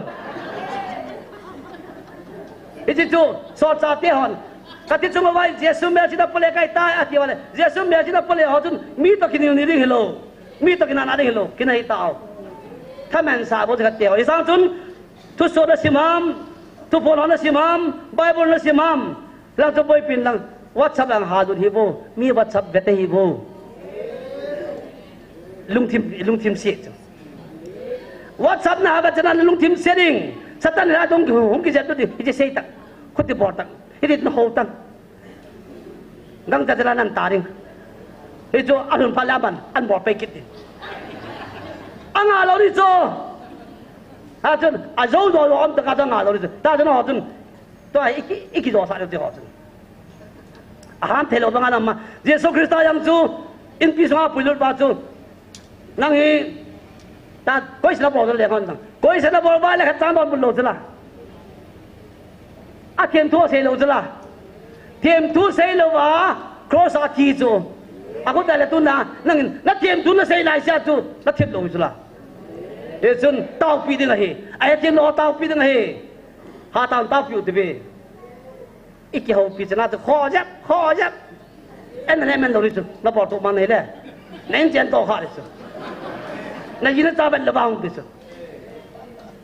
Hiche chu, solchah te hon. Kati chunga vai, Jesu melchihna pole kahitai, ati uva le. Jesu melchihna pole ho chun, mi toh kinel nil ding hilou. Mi toh kinahna ding hilou. Kinah hitau. Thaman sa bou chu kati ho. Hisang chun, thusoh nasim ham, thuphon ho nasim ham, Bible nasim ham. Lang chu boipin lang, WhatsApp lang halut hih uvin, mi WhatsApp vet hih uvin. Lungthim, lungthim se chu. WhatsApp naha vet chun lungthim se ding. Satan la dong hung kijet ding, hiche sei tah. Khuti bol tah. Hiti ho tah. Gangcha tela nan ta ding. Hichu alhun phat le aman, an bol pei kit ding. Anga lou ding chu. Hachun, ajou jou jou um taka chu anga lou ding chu. Tahchun ho chun. Tua hi iki, iki jo sa ding chu ho chun. Aham thei lou banga nam ma. Jesu Christa jong chu, inpi sunga puilut pa chu. Nang hi, ta, koi sena bol le hon nang. Koi sena bol ba le khat chang don bul lou chu la. Athem thu asei lou chu la. Them thu sei lou a, cross a thi chu. Akhu ta le tuna, nangin, nathem thu nasei lai sia chu, nathem lou chu la. Hichun, taopi ding ahi. Ahi them lou taopi ding ahi. Hatah in taopi u tive. Iki houpi chana chu, kho jep, kho jep. En le men lou ding chu, na bol tu man nei le. Na in chen to kha ding chu. Na yin cha ben le bang ding chu.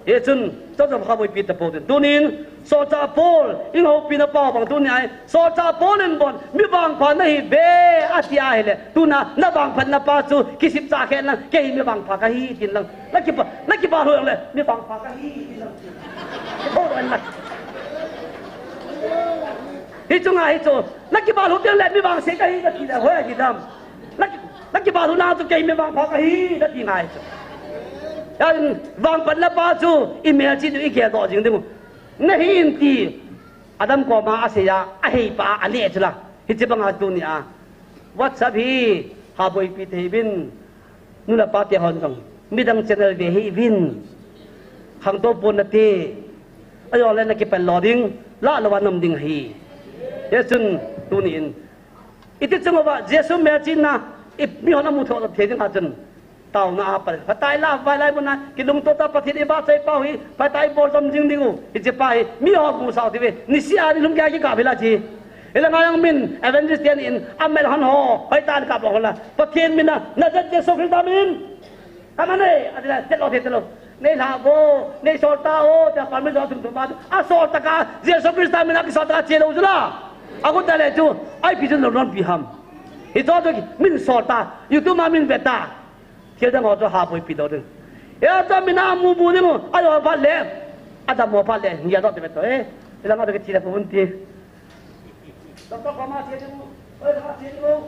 Hichun, to to kha boipi ta po ding. Tunin, solchah Paul, in houpina pa bang tuni ahi. Solchah Paul in bon, mi vangpha nahi ve, ati ahile. Tuna, na vangphatna pa chu, kisip cha khe na, kei mi vangpha kahi, tin lang. Na kipa, na kipa hu le, mi vangpha kahi, tin lang. Kipa hu le, na. Hichunga hichu, na kipa hu le, mi vangse kahi, na ti le, hoi, ki dam. Na ki, na kipa hu na chu kei mi vangpha kahi, na ti ngai chu. Yan, vangphatna pa chu, i mel chi chu i gel doh jing ding u. Nahi in ti, Adam koma asei a, ahei pa, aneh chu la. Hiche banga tuni a. WhatsApp hi, ha boipi thei uvin. Nu le pa te hon jong. Midang channel ve hih uvin. Khangtou pon nate. Ajole na kipan lou ding. La lou a na um ding ahi. Hichun, tuni in. Iti chung uva, Jesu melchihna, i mi hon amu thei thei ding a chun. Taona a pal. Phatai la, vai lai mun a, kilungto ta Pathen i vahchoi pau hi, phatai bol jom jing ding u. Hiche pa hi, mi ho mu sao ti ve. Nisi a ni lum kei a kikap hi la chi. Hilanga jong min, evangelist ten in, amel hon ho, hoi tan kap lo hon la. Pathen min a, Nazareth Jesu Christa min. Amen e, ati la, tet lo, tet lo. Nei la vo, nei sol ta o, ta pa min jo thum thum a. A sol ta ka, Jesu Christa min a kisol ta ka che lo chu la. A ko ta le chu, ai pi chu lo non pi ham. Hicho chu min sol ta, YouTube ma min ve ta. Thil dang ho chu ha boipi lou ding. Hiche min a mu bu ding u, a lou phat le, a dam mo phat le, ngia doh te ve to e. Hilanga to kiti le pu bun ti. Doctor koma che ding u, oi koma che ding u.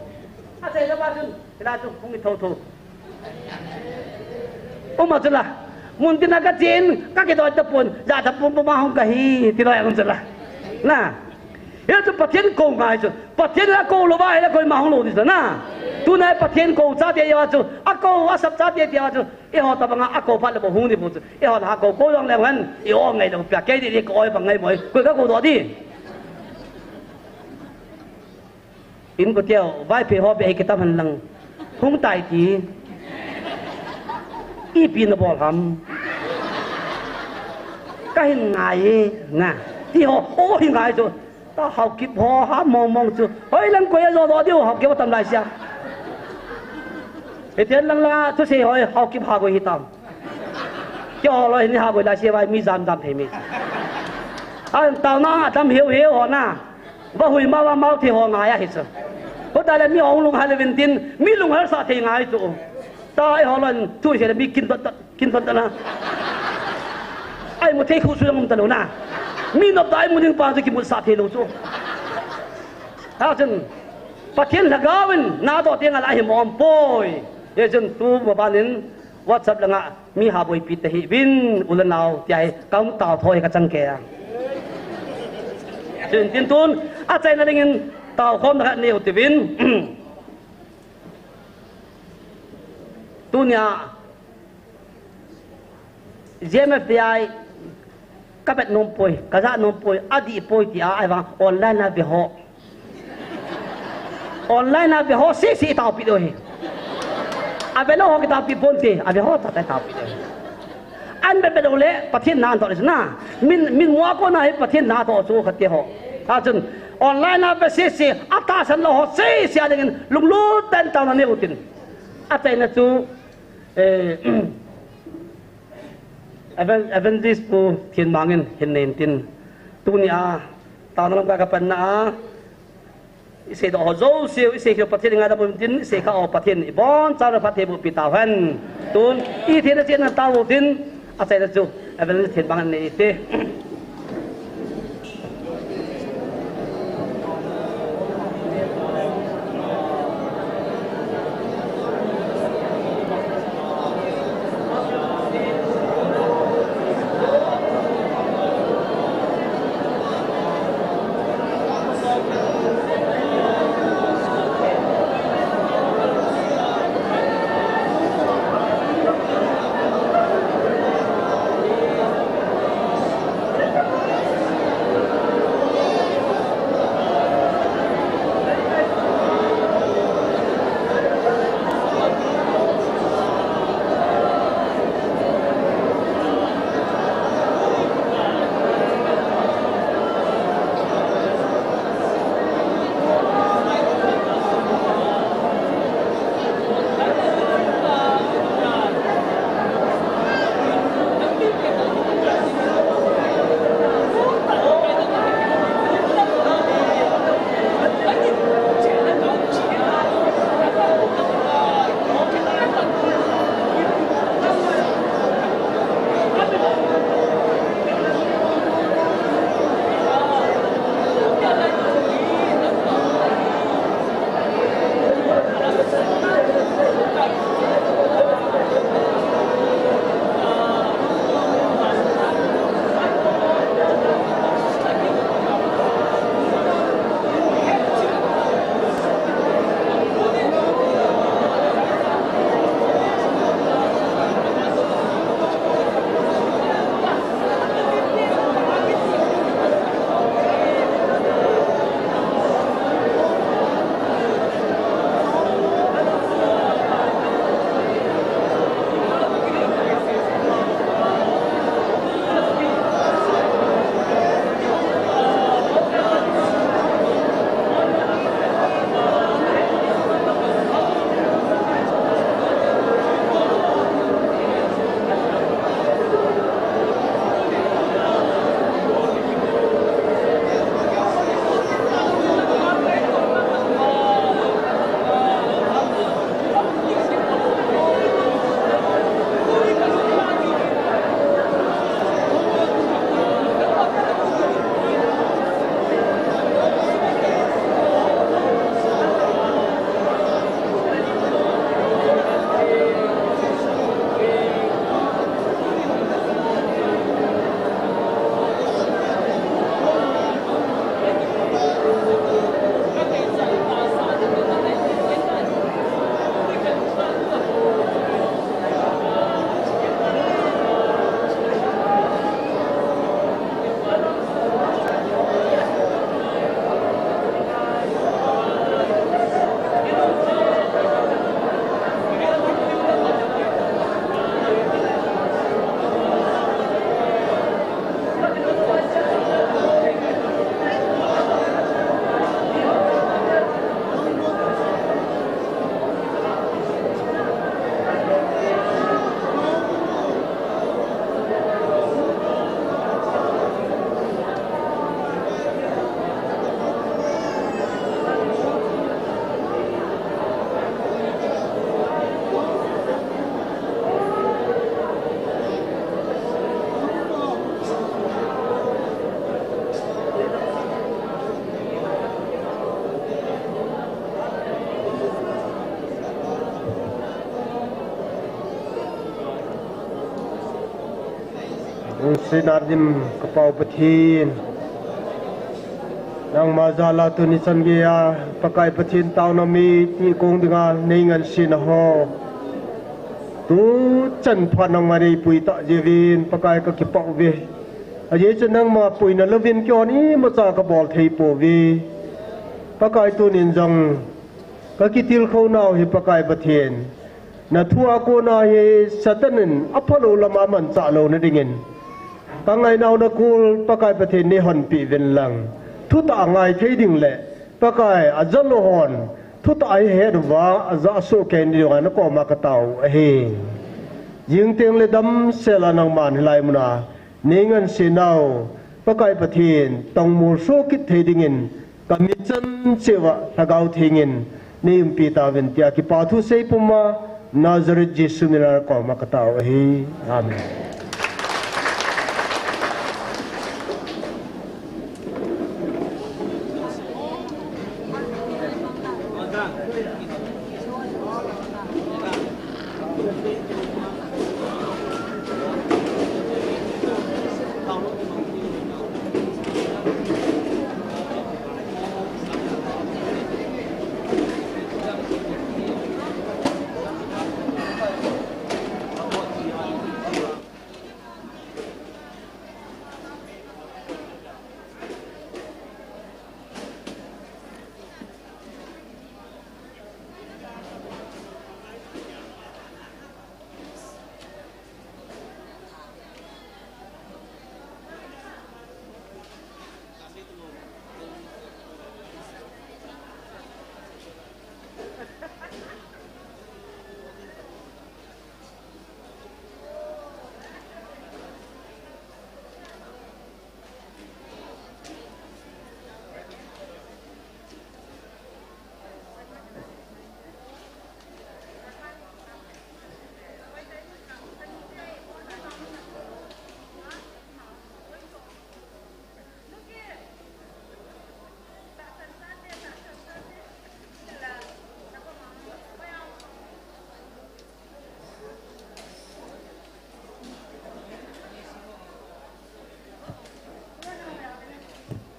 A che le ba chun, hila chu hung i tho tho. Uma chu la, mun tin a ka chen, ka kidoi ta pon, ja ta pon pon ma hung kahi, ti loi a um chu la. Na. Hichu Pathen kou ngai chu. Pathen la kou lou va, hila koima hung lou ding chu na. Tuna Pathen kou chate jeh a chu. A kou, a sap chate jeh a chu. Eiho tabanga a kou phat le bou hung ding bou chu. Eiho la kou kou jong le hen. I o ngai lou pia. Kei di di kou oi bang ngai moi. Koi ka kou doh di. In ko teo, Vaiphei ho be kitam hen lang. Hung tai ti. Ipi na bol ham. Ka hin ngai e, na. Ti ho, o hi ngai chu. Ta Haokip ho ha mong mong chu. Hoi lang koi a jo doh diu Haokip ho tam lai sia. Hitian lang la thusei hoi Haokip ha koi hi tam. Keiho loi hin ha koi lai sia vai mi jam jam thei mi. An tao na a tam hiu hiu ho na. Va hui ma va mau thei ho ngai a hi chu. Ho ta le mi hung lunghel le vin tin mi lunghel sa thei ngai chu. Ta eiho loi thusei le mi kin dot dot. Kin pan ta na. Ai mu thei khu su jong um ta lou na. Mi nop ta ai mu ding pa chu kimu sa thei lou chu. Hachun. Pathen lhagao in na doh teng a la hi mong poi. Hichun tu ma ban in WhatsApp langa mi ha boipi tahih uvin u le nao ti ahi ka hung tao thoi ka chang kei a. Chun tin tun a chaina dingin tao khom na khat neo tivin. Tunia J M F D I ka bet nom poi, ka ja nom poi, a dih poi ti a, ai vang online a ve ho. Online a ve ho, si si i taopi diu hi. A ve lou ho ki taopi pon ti, a ve ho ta ta taopi diu hi. An bet bet lou le, Pathen na an toh le na. Min, min mua ko na hi Pathen na toh chu khat ti ho. A chun, online a ve si si, a tahsan lou ho, si si a dingin, lunglut tah in taona nei u tin. A chaina chu, Eh, Evan-, Evangelist Pu Thinmang in hin nei in tin. Tunia, taona lam ka ka panna a. I seidoh ho jouse u, i seikhel Pathen i ngaidam u tin, i seikha ho Pathen in i boncha u phatthei boh pi tau hen. Tun, i theina chenna tao u tin, a chaina chu, Evangelist Thinmang in nei te. Lungsetna dim ka Pa u Pathen, nangma jal a tuni chan geiya Pakai Pathen taona mi ti kong dinga nei ngansena ho tu chan phat nangma nei pui ta jeh uvin Pakai ka kipah uve. Ajeh chu nangma puina louvin keihon imacha ka bol thei pouve. Pakai tunin jong ka kitilkhou nau hi Pakai Pathen, na thu a kona hi Satan in aphalou lama manchah louna dingin, ka ngainau na kul Pakai Pathen nei honpeh uvin lang, thutah a ngai thei ding le Pakai ajah lou hon thutah a hi het uva ajah soh kei ding dinga na koma ka tao u ahi. Jing teng le damsel a nangman hilai muna nei ngansenau Pakai Pathen tongmol soh kit thei dingin ka mit chan cheh uva Lhagao Theng in nei umpi tauvin tia kipa thu sei puma Nazareth Jesu mina na koma ka tao u ahi. Amen.